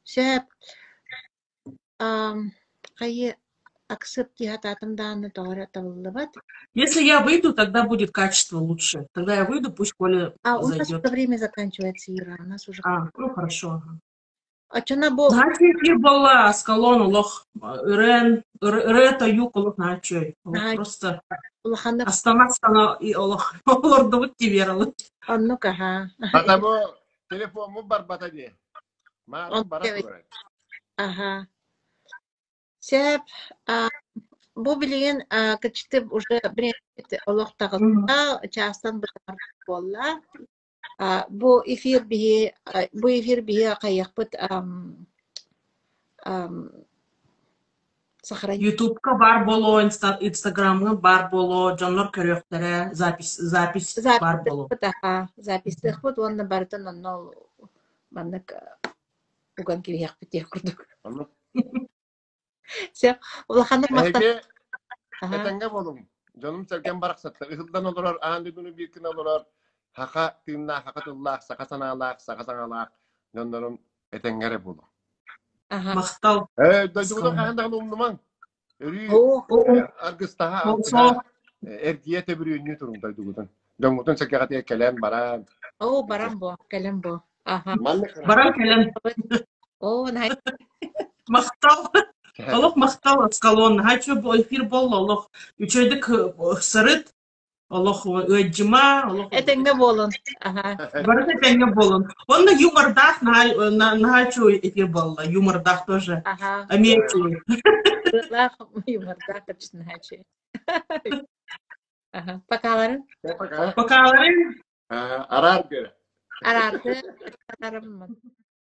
Сөп. Хайы аксып дии сатаатым даҕаны тоҕо эрэ табыллыбат. Если я выйду, тогда будет качество лучше. Тогда я выйду, пусть Коля А у нас зайдет. уже время заканчивается, Ира, у нас уже... А, ну хорошо. Ага. Оччоно бу Знаете, эфир буолла Аскалон олох ырыан ырыа тойук олох нааччой. Олох просто улаханнык астана астана и олох олордубут ти Вералы. Оннук аха. Потому телефоммут барбата дии. Маарым бара турар. Аха. Сөп. Бу билигин кычтып уже олох таҕыста, чаастан бытаар буолла. Бу эфир биһи бу эфир биһи хайыахпыт сохранить. Ютубка баар буолуо, Инстаграмҥа баар буолуо, дьоннор көрүөхтэрэ, запись запись баар буолуо. Аха, записьтыахпыт уонна барытын онно маннык уган кириэхпит диэх курдук. Сөп. Улаханнык махтан. Эһиги этэҥҥэ буолуҥ. Дьонум-сэргэм барахсаттар. Ыһыллан олорор, аан дойдуну биир гына олорор, саха тыыннаах, саха тыллаах, саха санаалаах, саха саҥалаах дьоннорум этэҥҥэ эрэ буолуҥ. Махтал. Ээ, дойдугутун хаһан даҕаны умнумаҥ. Өрүү аргыстаһа, алтыһа, эргийэ төбүрүөннүү туруҥ дойдугутун. Дьоҥҥутун сэргэҕитигэр кэлэн баран. Оо, баран бо, кэлэн бо. Аха. Баран кэлэн. Оо, наһаа Махтал. Олох махтал Аскалон. Наһаа бу эфир буолла олох үчүгэйдик сырыт. Олох ыадьыма, олох Этэҥҥэ буолун. Аха. Барыта этэҥҥэ буолун. Онно юмордаах наһаа үчүгэй эфир буолла. Юмордаах тоже. Аха. Эмиэ үчүгэй. Ырыалаах юмордаах точно наһаа үчүгэй. Аха. Покаларын. Пока. Покаларын. Араар көрө. Араарды. Араарым.